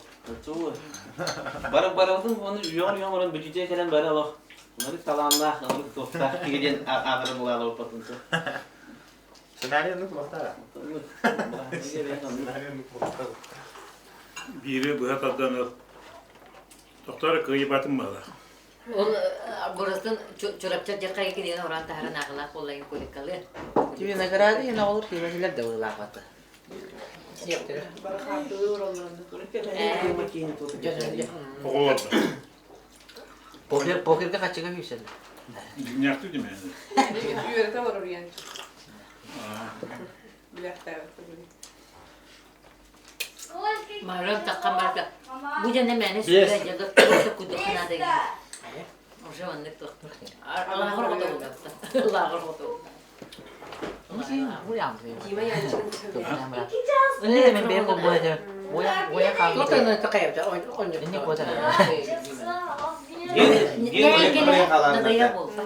Бары барыбытын оны үйөҕөр үйөҕөр баран бүтүтэ кэлэн бары олох ынырык талааннаах, ынырык туохтаах киһи диэн ааҕарын улаала оппатын Сценарий оннук буолтара. Сценарий оннук буолтара. Биири быһа тардан ыл. Тохтор кыайбатын баҕалаах. Ол бурастын Чурапча дьахай кинигэни уран таһарын ааҕылаах буоллайын куликкалы. Тебе награды и на олор киирэлэр да ылаахата. Оҕолор да. Покер покерга хачыга күүсэллэр. Дьиҥнээхтик димээн. Үөрэтэ олорор уйан. Билэхтээбит. Марам таххан барда. Бу дьэ нэмэни сүрэ дьэ туох кудук наада Уже оннук туох. Лааҕыр оҕото буолбатта. Лааҕыр оҕото Дима Янчин. Не мен бэйэм булбула этэ. Уя уя Туох хаалбыт. аны такайбыта онньо. Инник куотар. Надая буолба.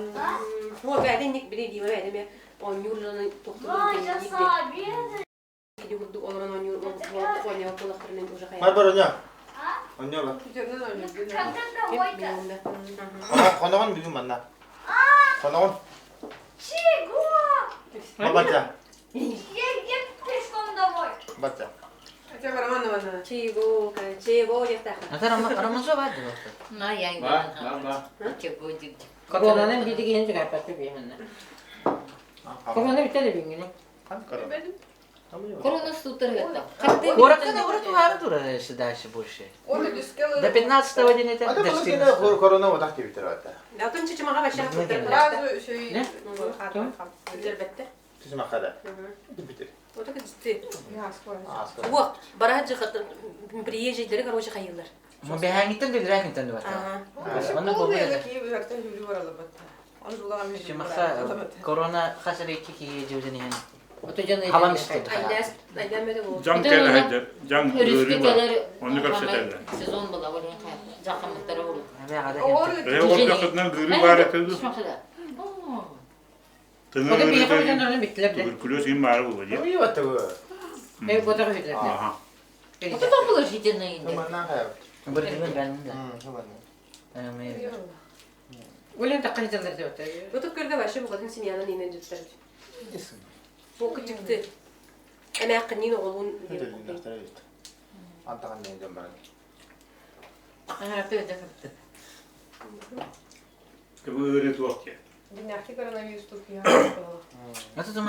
Бу бэйдэ ник били Дима бэйдэ ме оонньуур дьону тохтуу Кини курдук олорон оонньуур оонньообот буоллахтарына уже хайа. Бар бар оня. Оня бар. Хоноҕун бүгүн манна. Хоноҕун. Бабача. Бача. Чего, чего диэхтээх. Ата Романзо бар дуу. На ян. Ба, ба, ба. Чего дик. Коронанан бииди киһини чугаһаппакка биһанна. Корона бүтэ да бүгүнү. Корона сутар гатта. Куоракка да урут туһаары турар дальше больше. До 15-го день это Ата до бұл 14 корона отақ деп бітір ата. Атын чычымаға башақ Не? Билбетте. Түсімаққа Бітір. Вот так дитти. Вот, бара жыхатын приезжийдери короче хайылар. Мо бэһээҥиттэн да билэрээкинтэн да бата. Онно буолбут. Чымахса корона хас эрэ икки киһи дьиэбитин иһэн Ото дьон халам истэ. Айдас, айдан бөтө бу. Дьаҥ кэлэ сылдьар, дьаҥ Өрүскэ ыарыы бар. кэлэр Оннук кэпсэтэллэр. сезон була ол хайа. дьахаммыттара буолуо. Оҕо гыры баар этэ Ота биһиэхэ бүтэн биттилэр да. Туберкулез им баара буолуо дии. Это там положительный индекс. Улен такка дьаллар дебата. Ытык көргө вообще букатын семьянан иинэн дьүттэр. Бу кытыкты. Эмээххинниин оҕолуун Антахан дьон баран. Ыарыы туох диye. Диннээхти коронавирус туох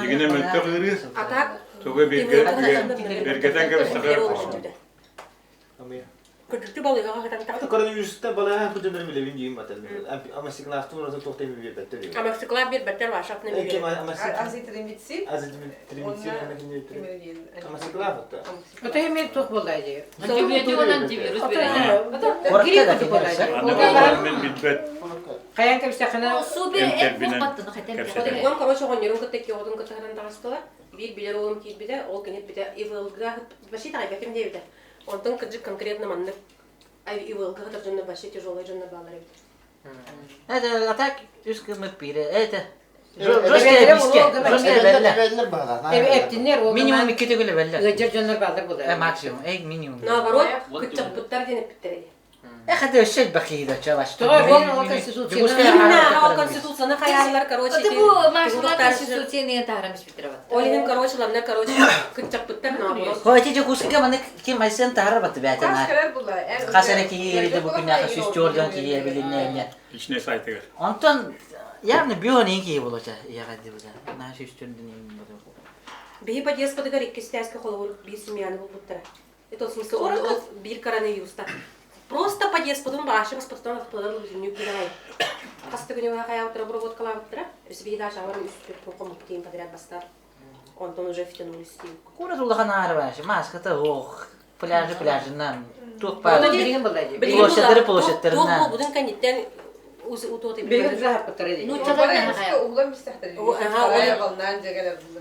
Дигине мөлтөх ыарыы. А так Туга биргетен кэбистэхэ. Кырдьыкты балыыһаҕа сытан тахсан. Коронавирустан балыыһа сылдьаннар билэбин диим батан. Амоксиклавтын ураты туох да биэрбэттэр. Амоксиклав биэрбэттэр вашахтын биэрбэттэр. Азитромицин. Азитромицин. Амоксиклав это. Ото эмиэ туох буолла дии. Антибиотик уонна антивирус Мен билбэт. Хайаан кэбистэххинэ Супер эт буолбаттын хотен. Он, короче, оҕонньорун кытта икки оҕотун кытта сытан таҕыстылар. Биир билэр уолум киирбитэ, ол кини эппитэ ИВЛ-га вообще таҕайбатым диэбитэ. Онтон кырдьык конкретно маннык ИВЛ-га сытар дьоннор вообще тяжелые дьоннор бааллар эбит. Это а так үс гыммыт биирэ. Это жесткая биске. Жесткая белле. Эптиннер ол Минимум икки төгүл белле. Ыдьар дьоннор бааллар буолар. Максимум, эй минимум. Наоборот, кыччаппыттар диэн эппиттэр Эх, это өссө бакида чаваш. Тоҕо ол конституцияны Именно конституцияны хайаалар, короче, Это бу машина конституцияны таарам испитер Ол иһин, короче, ланна, короче, кыччаппыттар наоборот. Хоти Дьокуускайга маны ким Айсен таһара баты бээтэн Хас эрэ киһи ириде бу күннээхэ сүүс чуордан киһи билиннэ Личный сайтыгар. Онтон явно бион ин киһи болоча иэҕэ дибута. Наа сүүс чордан ин боло. Биһи подъездкатыгар иккис тээскэ холобур биир семьяны булбуттара. Это в смысле ол ол биир коронавируста. Просто подъездпытын башы баспытынан атпылар бүтүннүү күнай. Хас да күнү хайаабыттара обработкалаабыттара. Өссө биһи даже аварым үс төрт хомук подряд бастар. Онтон уже втянулись. Куорат улахан аара башы. Маската ох. Пляжы пляжынан. Туох баар. Ото Билигин буолла дии. Площадьтары площадьтарынан. Туох буолбутун кэнниттэн утуоты Билигин заһаппыттара дии. Углан бистехтер.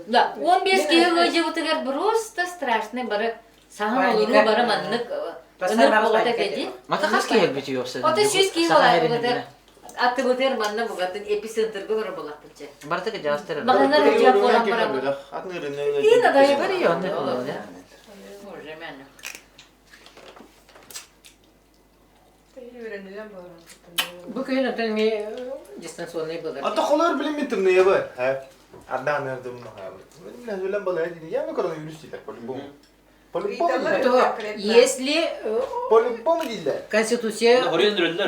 Да, он без киһи ыдьыбытыгар просто страшный бары саһан олоруу бары маннык ыныр оҕото кэди. Мата хас киһи өлбүтү ёкса. Ото сүүс киһи болар аттыбытыр манна бугатын эпицентрга олорор булахпытча. Барыта кыдьаастар. Маҕанар ыдьап буолан баран. Тина да бары ённы болот. Уже мен. Бу күн онтон эмиэ дистанционный буолар. Ата холор билим мен тымныйабы. Ардаан ырдым Мен өлөн балай диди. Я коронавирус дийлер по-любому. По-любому. Если По-любому дийлер. Конституция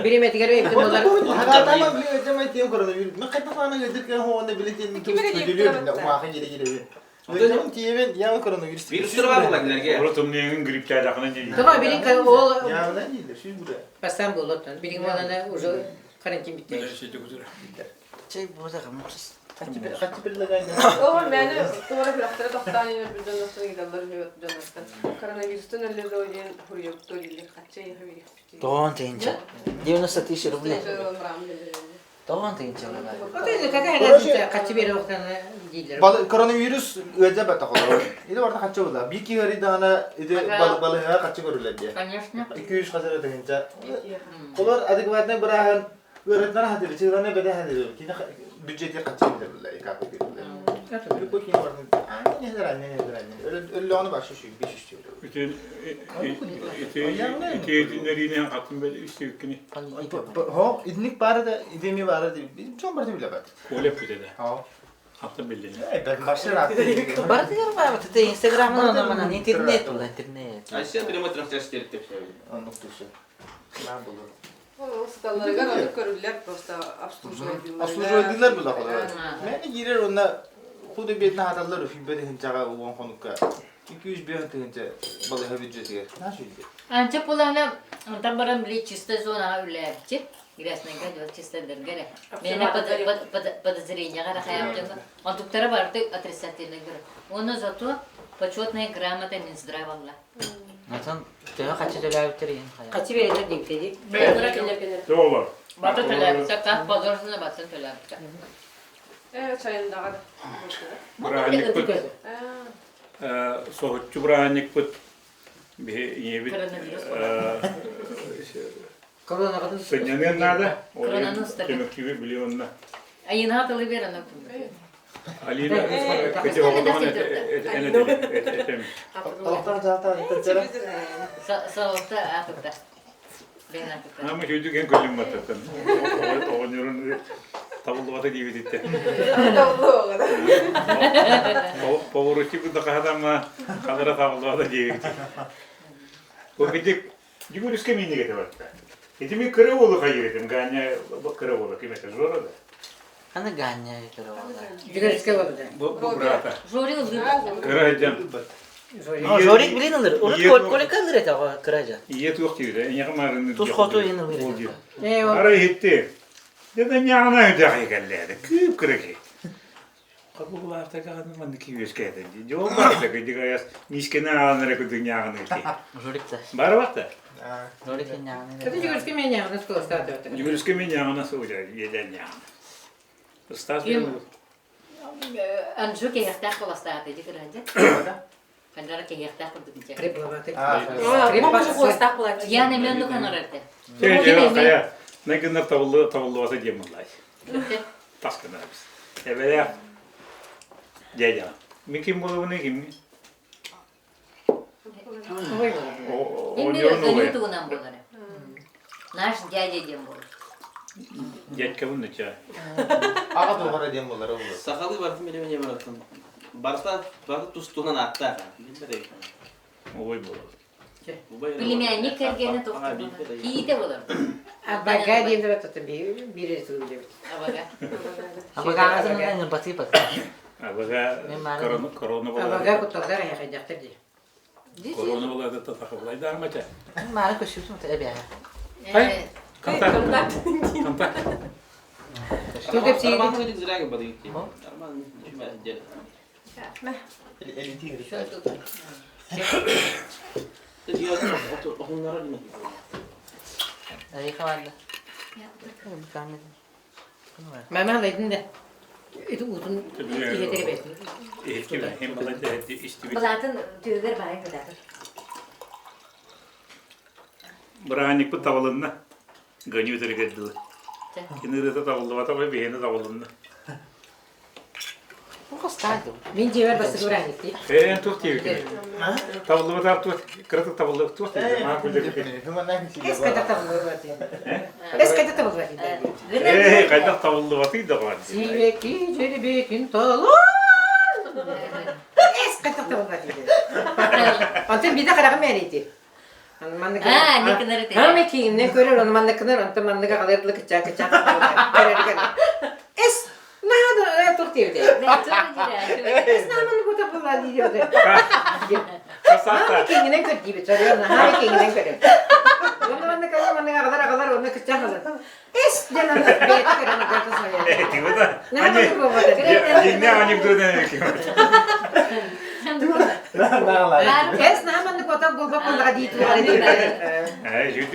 бириметигер эптин болар. Хагатама биле жамай тем коронавирус. Мен кайта фана гедик хоонда биле тем түгүлү умахан жере жере. Мен тиебен я коронавирус. Вирустар бар булар Ола тымныйын грипп жакынан жейди. Тоҕо билин ол Явна дийлер, шүй бура. бастан болоттон. Билин оланы уже карантин битти. Чей боза гамсыз. Хатчы предлагаю. О, мени туора күрәхтәре тохтаан инер дьоннортон ыйыталлар дьоннортон. Коронавирустан өллө диэн хуруйупту дииллэр хачча иһэ Тоон тыынча. 90 тысяч рублей. Тоон тыынча. Вот это какая разница, хаччы бере охтаны дииллер. Коронавирус ыадьа бата холор. Иде барда хаччы була. Би ки гari дана иде балыга хаччы көрүлөр дие. Конечно. 200 хазар тыынча. Холор адекватный бырахан ыарытнар хатыр, чыганы беде хатыр. Кини бюджети хаччы билер була, икапы билер. Любой кини барда. Ани не хазар, ани не хазар. Өллө аны башы şu 500 төгө. Ити ити итиннеринен хатын бел истиккини. Хо, идник бары да, идеми бары да. Чон барды биле бат. Олеп битеде. Хо. Хатын билдин. Эй, бен башы рат. Барды бар бат. Инстаграмын ана интернет бул интернет. Айсен прямой трансляция деп Аннык түшү. Мен булду. Сыталларыгар аны көрүллэр просто обслуживать Обслуживать була холор. Мени кирер онна худы бетне хаталлар үфүбе хинчага уон хонукка. 205 тыгынча балыга бюджетигер. Нашу иде. Анча пулана онтан баран били чистая зона үлээпчи. Грязныйга дьон чистайдарга эрэ. Миэнэ подозрениеҕа эрэ хайаан дьоҥҥо. Онтуктара барыта отрицательный көрө. Уонна зато почетная грамота Минздравалла. Натан төһө хачы төлөөбүттэр иһин хайа. Хаччы берелер диңтеди. Доллар. Бата төлөөбүттэр, как положено батын төлөөбүттэр. Э, чайындагар. Браанникпыт. Соһуччу браанникпыт. Биһи ийэбит. Коронавирус. Сынньаныан наада. Ол иһин түмүктүүбүт били онно. Айынаҕа тылы бер аны. Алина кыти оҕотоҕун эн этем. Олохтон жаата тыттара. Салта атыта. Ама сүйдүк эн көлүм баттаттан. Оҕонньорун табыллыбата диэбититтэ. Поворотик да хаһатама хадара табыллыбата диэбит. Ол кидик Дьүгүрүскэ миинигэ табатта. Ити мин кыра уолу хайыр этим, Ганя кыра уола ким этэ, Жора да? Аны Ганя кыра уола. Дьүгүрүскэ уола да. Бу бу брата. Жорик ыллыыр. Кыра сылдьан. Жорик билин ылыр. Урут Колика ылыр этэ кыра дьон. Ийэ туох диир, эйиэхэ маарынныыр. Тус хоту иһин ылыр этэ. Ара иһитти. Дьэ ньаҕына үтэхи кэллээдэ. Кыып кыра киһи. Хабылаахтагааны маннык үөскээтэ дии. Дьол барда кыдьыгайас мискени аалан эрэ кыдык ньааҕыны ити. Жорик-та. Барабатта. Жорик ньааҕыны. Это Дьүгүрүскэ мен ньааҕына сколостаата. Дьүгүрүскэ мен ньааҕына сылдьар, иэдэн ньааҕына. Ыстаас Анжу кэһиэхтээх куоластаата дии кыраадьа. Ханнара кэһиэхтээх курдук дьэ. Крепловатый. Куоластаах буолааччы. Я немен ну канарарда. Хайа, нагыннар табыллы табыллыбата диэн буллай. Тас гынарбыз. Эбэлээх дядя. Мин ким буолабыный кимҥи? Өлүү тугунан буолар. Наш дядя диэн буолар. Дядькабын ныча. Аҕа туохара диэн буолар ол. Сахалыы барытын билимин барытын. Барыта барыта тус-туһунан ааттаах. Билбэт Ой буолар. Племянник кэргэнэ тохтубуна. Киитэ болор. Абага диэн да тутун биир тыл билэбит. Абага. Абагаҕа баты баты. Абага корона корона Абага кутталдар айахайдахтар дии. Корона была это тахабылайдаамача. Маары көсүүтүн эбээ. Хай. Контакт. Контакт. Мама алайдын да. Ити уутун иһэтэр эбэтин. Былаатын түһүгэр баайын кытаатыр. Бырааникпыт табылынна. Гоню өтөрүгэр дылы. Кини ырыата табыллыбата, биһиэнэ табылынна. Мин дьиэбэр бастакы бырааһынньык дии. Ээ, туох диэбиккин? Табыллыбатах туох, кыратык табыллыбыт туох диэбиккин? Маа күлдэрбиккин. Эс хайдах табыллыбат Эс хайдах табыллыбат Ээ, хайдах табыллыбатый даҕаны. Сибэки дьөрбөтүн толор. Эс хайдах табыллыбат Онтон биирдэ хараҕым мээрийди. Маннык Хаама кииннен көрөр, ону маннык кынар, онтон маннык аҕалар дылы кыччаан кыччаан Эс наада туох диэбитэ. Эс нааманы бута була диэбитэ. Хаама киининэн көр диэбит. Хаама киининэн көрөр. Онно маннык ала маннык аҕалар аҕалар онно кыччаан алар. Эс диэн аны бэйэтэ көрөн агата сойар. Дьиҥнээх анекдот Эс нааманнык отон буолбат буоллаҕа дии Ээ,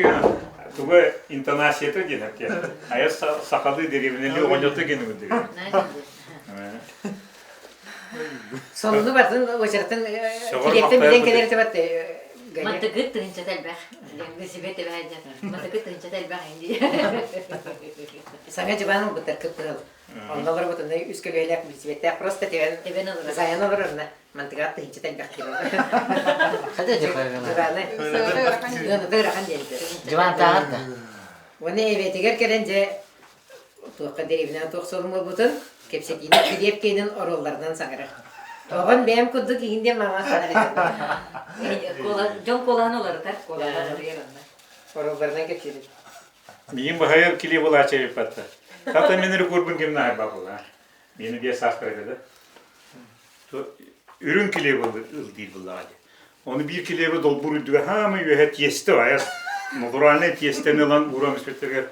туга интонацията диэн эптиэн. Айа сахалыы дэриэбинэлии оҕонньото генибит деген. Сонуну бартын очератын килиэттэн билэн кэлэр тебат Мантыгыт тыһынчата элбэх. Сибет эбээдэ. Мантыгыт тыһынчата элбэх инди. Саҥа дьыбаан ылбыттар кыппыһыл. Онно олорбут онно үс көлүөлээх билсибэттээх просто тебен Тебен олорор. Заян олорорна мантыгаат тыһынчата элбэх диэн. Хата дьыбаан. Дьыбааны. Ыаната ыарахан диэн. Дьыбаан тааҕар да. Уонна эбэтигэр кэлэн дьэ туохха дэриэбинэҕэ туох суолум буолбутун кэпсэтиини килиэп киэнин оруолларынан саҥарар. Оҕон бэйэм курдук иһин диэн мама санар этим. Дьон куолаһын уларытар, куолаһын уларыйар онно. Оруолларынан кэпсиир. Миин баһайар килиэп ылааччы эбиппатта. Хата мен рекордбун кимна айба була. Мені бес саастар этэ да. Үрүн килиэп ыл диир буллаҕа дии. Ону биир килиэби долбуур үрдүгэ хаамай үөһэ тиэстэ айас натуральнай тиэстэни ылан ууран испиттэригэр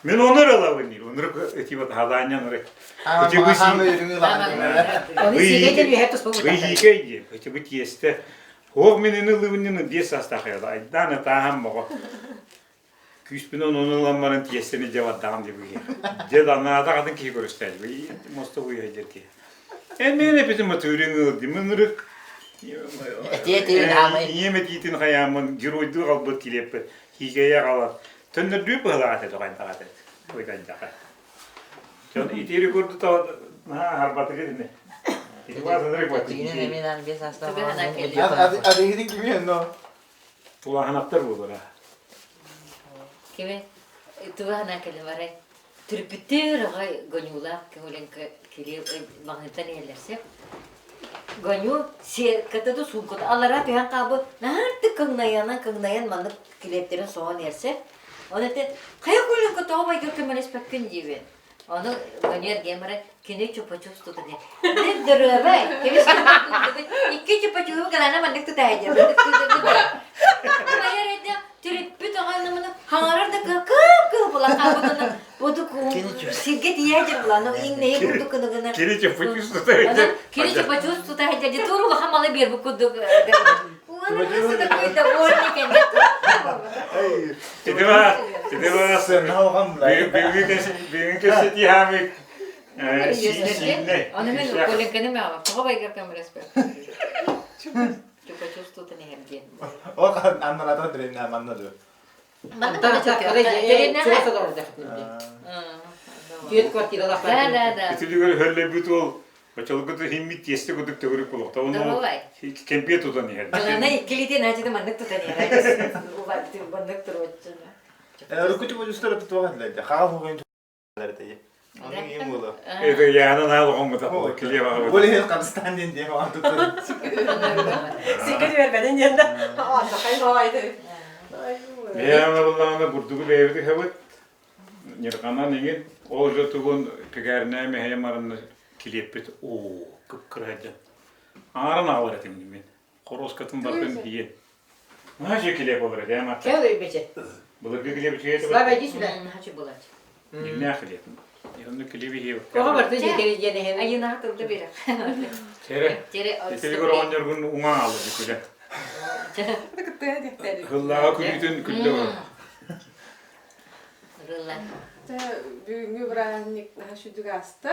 мин ону эрэ ылабын диир. Оннук этиибат хадаанньан эрэ. Оны сиэкэйтэн үөһэ туспа Ыйыыкай диэн. Ити бу тиэстэ. Ох мин ини ылыбын диэн биэс саастаах айда. Айдаан ытааһан боҕо. Күүспүнэн ону ылан баран тиэстэни дьэ бардаҕым дии быһыы. Дьэ наада атын киһи көрүстээт. Мосто буйа дьэр киһи. Эн мин эпитим атыырын ыл дим ынырык. Этиэ этиин аамай. Ийэм этиитин хайааммын геройдуу қалбыт килиэппит хиикэйэ қалар. Төннөрдүү быһылаах этэ тоҕайдаҕа этэ. Уйдайдаҕа. Дьон итири курду то наһаа харбатыгы ини. Ити баазанырык бат. Тиинен эмин ан бес астан Адыгытын кими онно? Тулаһанаптар буолара. Кими тугаһына кэлин барай. Түрпүттэр аҕай гонюлаах көҥүлэн кириэ маҥнайтан иһэллэрсэ. Гоню сетката да суумката аллараа түһэн хаалбыт наһаартык кыҥнайанан кыҥнайан маннык килиэптэрин соһон иһэрсэ. Оны этэ хайа көлөҥкө тоҕо байга көмөлөспөккүн диибин. Ону Гоню эргийэн баран кини чупа-чупс тута диэн. Дөрүөбэй, кэбис икки чупа-чупу галана маннык тутаһа диэн. Майар эдэ Төрөппүт аҕай хаҥарар да кып-кып була хаалбытына буду сиргэ тиийээдьэр буланы иҥнэйи курдук гына Кини чупа-чупс тута сылдьар. Кини чупа-чупс тута сылдьар дии тур улахан малы биэрбит курдук Уонна такой довольный кэннэ. Ити баар, ити баар. Бүгүн кэпсэтии хаамык сииннэ. Оны мен Коленканы мама, тоҕо байгар көмөлөспөт. Чупа-чупс тутан иһэр диэн. Ол анналата древнэ манна ду. Манна манна Түөрт квартиралаах Да, да, да. Итилигэр хөллөбүт ол очолгуту химмит тиэсте кудук төгүрүк булуқта. Оны кемпие тутан иһэр. Ана иккилитин ачыты маннык тутан иһэр. Маннык туруоччуна. Рукути божустара тутуға хәтләйде. Хаға хугын Это яанан аалоҕоммута килиэ баҕабыт. Ол иһин Казахстан диэн диэн оҕон туттар. Сикке түбэрбэтин диэн да. Аатахай баҕайды. Яана буллаҕына бурдугу бэйэбит ыһабыт. Ньырҕанан иҥин ол же тугун кэгээрнээ мэһэйэ марынна килиэппит оо кып-кыра дьэн. Аҥарын аҕалар этим мин. Хоруоскатын барытын ийэн. Наһаа килиэп болар этэ ама. Кэл өйбече. Былыргы килиэп үчүгэй этэ. Слава иди сюда. Хочу булать. Дьиҥнээх килиэп. Онно килиэби иһиэбит. Тоҕо барда дьиэтери диэн иһэн. Айынаҕа тылды бере. Тере. Тере. Итилигэр оҕонньоргун уҥа аалы күлэ. Хыллааҕа күлүүтүн күллэ бар. Рылла. Бүгүҥҥү бырааһынньык наһаа сүдүг ааста.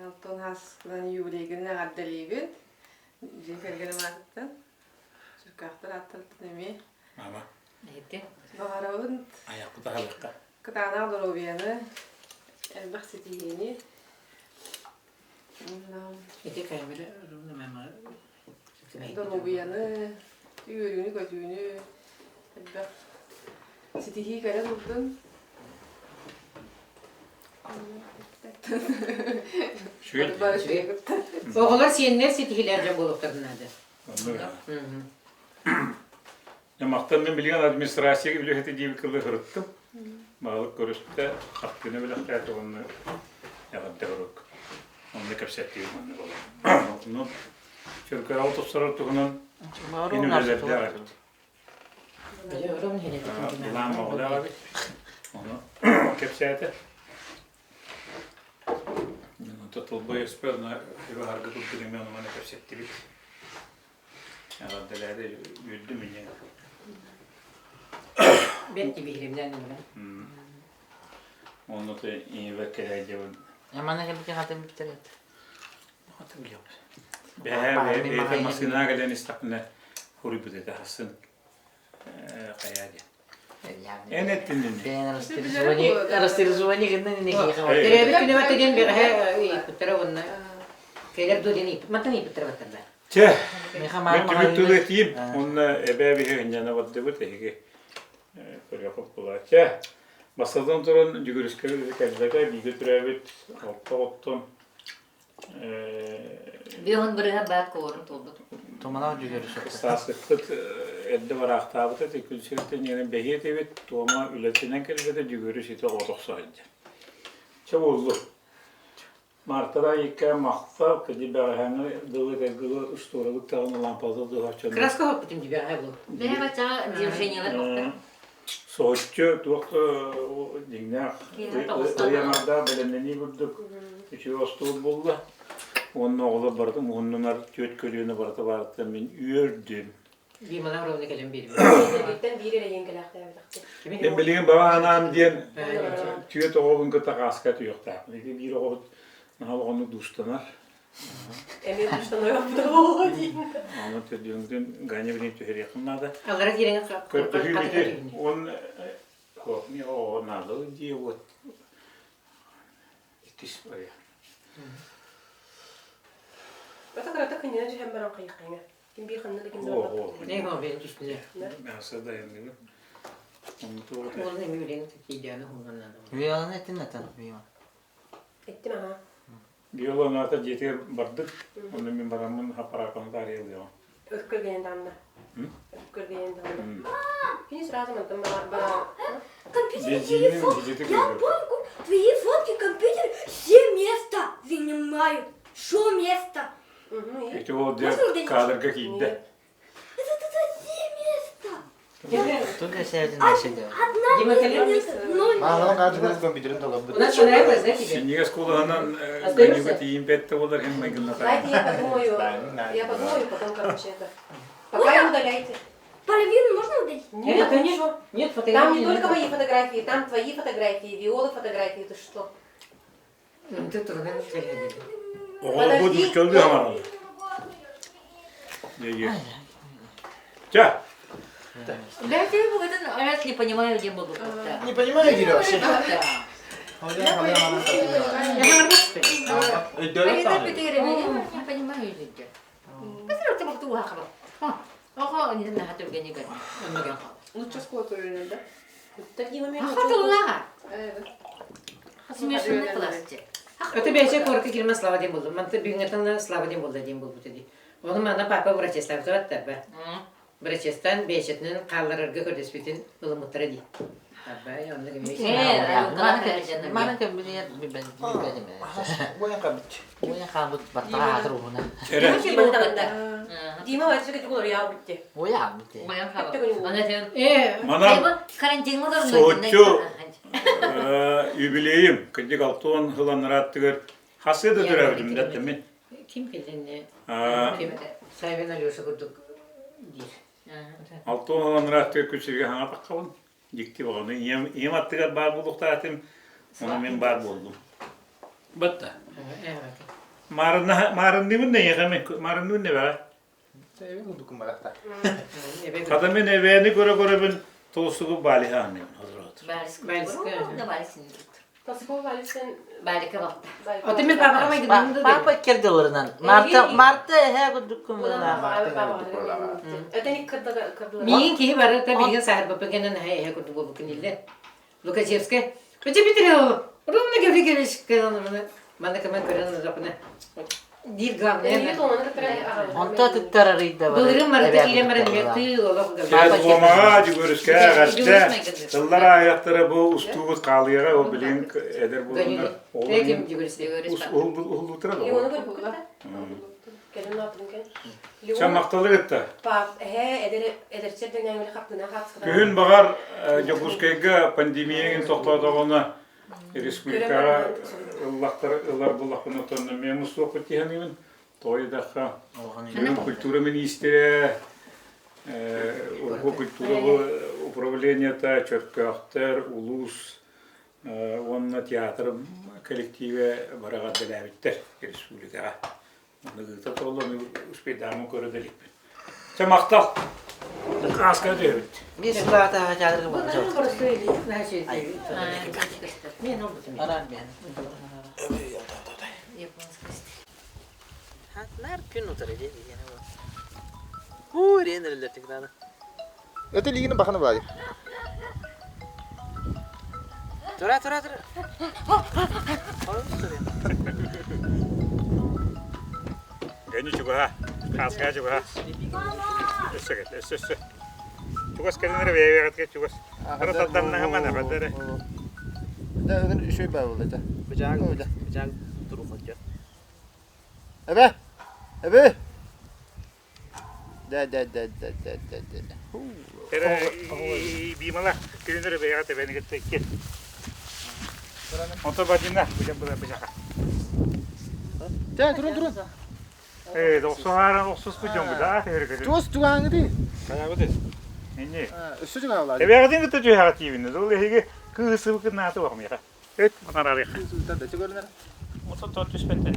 Алтан ааспынан юбилейгын эҕэрдэлиибин. Дьиэ кэргэним аатыттан, Сүркаахтар ааттарыттан эмиэ. Мама. Баҕарабын Айахпыт аһылыкка. кытаанах доруобуйаны, элбэх ситиһиини. Ити камера Доруобуйаны, үөрүүнү-көтүүнү, элбэх ситиһии кэлэ турдун. Оҕолор сиэннэр ситиһилэр дьон буолуохтарын наада. Махтан мен билигин администрация үлэһити диэбит кылы ырыттым. Баһылык көрүстэ, хартыына бэлэхтээтэ уонна эҕэрдэ урук. Онно кэпсэттиир манна буолар. Онон Чөркөөҕү тупсарар туһунан кини үлэлэрдээх эбит. Былаан моҕолоох эбит. Ону кэпсээтэ. Тылбай өспө ыбаһарга курдук эмиэ ону маны кэпсэттибит. Эҕэрдэлээри үөрдүм инньэ. Бэрт биһиримнээн ылла. Онно то ийэбэр кэлээдьэбин. Мана кэлбитин хатын бүтэрет. Бэһээ бэйэтэ массыынаҕа кэлэн истэхпинэ хуруйбут этэ хассын хайаа диэн. Эн эттин ини. Растерзывание гыннан ини Төрөөбүт күнү бата диэн бэҕэһээ ыйыппыттара уонна кэлэр дуо диэн ыйыппыт мантан ыйыппыттара баттарда. Чэ, мен түмүк тылы этиим. Онно эбээ биһи ынньана бардыбыт эһиги көрүөххүт буолаа. Чэ, бастатан туран Дьүгүрүскэ кэлбэтэ бииргэ төрөөбүт алта оттон Биоһун бырыһа баар куорун туолбут. Туманах Дьүгүрүс. Сааскыппыт эрдэ бараахтаабыта күн сириттэн иҥэрэн бэһиэ этибит, туома үлэтинэн кэлбэтэ Дьүгүрүс ити оҕотохсо сылдьар. Чэ буоллу. Мартара икка махтал, кыдьы бэҕэһээҥҥи дылы кэлгилы устуорабыт даҕаны лампалата дыһаччы. Краска хоппутум дии бэҕэһээ бу. Бэһэ баччаҕа движениелар бохтар. Соһуччу туох дьиҥнээх ыйаҥардаах бэлэмнэнии курдук үчүгэй остуол буолла. Уонна оҕолор барыта муһуннунар, түөрт көлүөнэ барыта баарыттан мин үөрдүм. Дималаах ровно кэлэн биэрбит. Бииртэн биир эрэ кэлээхтээбэтэхтэр. Мен билигин баҕа анаан диэн түөрт оҕобун кытта хааска түһүөхтээхпин. Ити биир оҕобут наһаа оҕону дуустанар. Эмиэ душтан ойоппута буолуо дии. Аны төрдүөҥүтүн Ганя билин түһэриэххин наада. Аллара киирэн Көрдөһүү бити он оҕо наада дии вот иккис ой. Это кырата кынньана түһэн баран хайыххайҥа. Ким биир ханна да ким да О, о. Не го бен түстүлэр. Мясо дайынныгы. Ол эми билен тиийдэни хунганнан. Виоланы этин атан Виола. Эттим аха. Виола наата дьиэтигэр бардык. Онно мин бараммын хаппарааканы таарыйалыаҕым. Өккөргенен даҕаны. Өккөргенен даҕаны. Кини сразу мантан бара Компьютер, я помню, твои фотки компьютер все место занимают. Что место? Ити ол дьэ кадрга киирдэ. Это это все место. Только сядем на себя. Одна место, Маалаҕын хаачыгырын компьютерин толорбут. У нас понравилось, да, тебе? Синньигэс кулаһынан Ганюга тиийин бэтте болар хин майгыннатар. Знаете, я подумаю, я подумаю, потом, короче, это. Пока не удаляйте. Половину можно удалить? Нет, конечно. Нет, фотографии. Там не только мои фотографии, там твои фотографии, Виолы фотографии, ты что? Ты турган Оҕолорбут нуччалыы хамараллар. Ча. Да, ты раз не понимаю, где был. Не понимаю, Кирилл, вообще. Не понимаю, где. Лучше школа турелер, да? Смешанный класс. Это бәйсе корка килмә Слава дим булды. Манты бүгенгә Слава дим булды дим булды ди. Оны мана папа Врачеслав туратта ба. Врачестан бәйсетнен калларырга көрдөспүтүн ылымыттара ди. Абай, онны Мана кем билер билбедим. Уян кабыт баттаға руна. Дима ватсыга тигулар я бутте. Уян бутте. Манан соһуччу юбилейим кырдьык алтуон ыланнарааттыгар хасыа да төрөөбүтүм дэттим мин. Ким келденне? Савин Алеша курдук диир. Алтуон ыланнарааттыгар күчүргэ хаҥа таххабын. Дьикти баҕаны ийэм аттыгар баар буолуохтаатым, ону мин баар буоллум. Батта. Маарынныыбын да эйиэхэ маарынныыбын да бэҕэ. Хата мин эбээни көрө-көрөбүн толсугу балиха аныыбын Балика балта. Ото мен папаға майгынымды Папа кердилеринен. Марта Марта эһэ курдуккун Миин киһи бары та билген саһарбаппын эһэ эһэ курдук буолбуккун иллэ. Лукачевская. Хоча битере ровно Гаврилович манна кыман көрөн олордохпуна диир главное. Онто тыттар арыйда бар. Былырын марата киирэн баран тыы олох Ломаҕа Дьүгүрүскэ эҕэрдэ тыллар аайахтара бу устуубут хаалыаҕа ол билигин эдэр буоланнар уһуллутара да Ча махталы кытта. Күһүн баҕар Дьокуускайга пандемия тохтоотоҕуна республикаҕа ыллахтар ылар буллахпына отонно мен мустуохпут тиһаныыбын Тоҕо диэтэххэ, культура миниистирэ, урукку культура управлениета, Чөркөөхтөр, улуус уонна театр коллективэ бары эҕэрдэлээбиттэр республикаҕа. Ону ыыта толлон успейдааммын көрө да иликпин. Чэ, махтал! Ааска түһэбит. Биир сыллаата театрга Нар күн утары Это лигини баханы баайы. Тура, тура, тура. Гени чугаһа, хааска чугаһа. Өссө кэл, өссө, өссө. Чугас кэлин эрэ бэйэҕитгэ чугас. Ара тарданнаһыман эбэтэр. Да, өгөн үшөй баа болду это. Бычааг, бычааг турухотча. Эбе! Эбе! Да, да, да, да, да, да, да. Эрэ бимала күнүнөр бэйэҕэ тэбэни кытта икки. Онто бадина быжа быжа быжаха. Тэ, турун, турун. Ээ, дохсуһааран охсуспут дьон быда аах Туос тугааңыды. Хайабыт. Инни. Өссө тугаалаа. Эбэҕитин кытта түһэҕэ тиибинне. Ол эһиги кыысыбыкын нааты бахмыйха. Өт манарарыха. Кыысыбыттан да чөгөрүнэр. Ото тот түспэттер.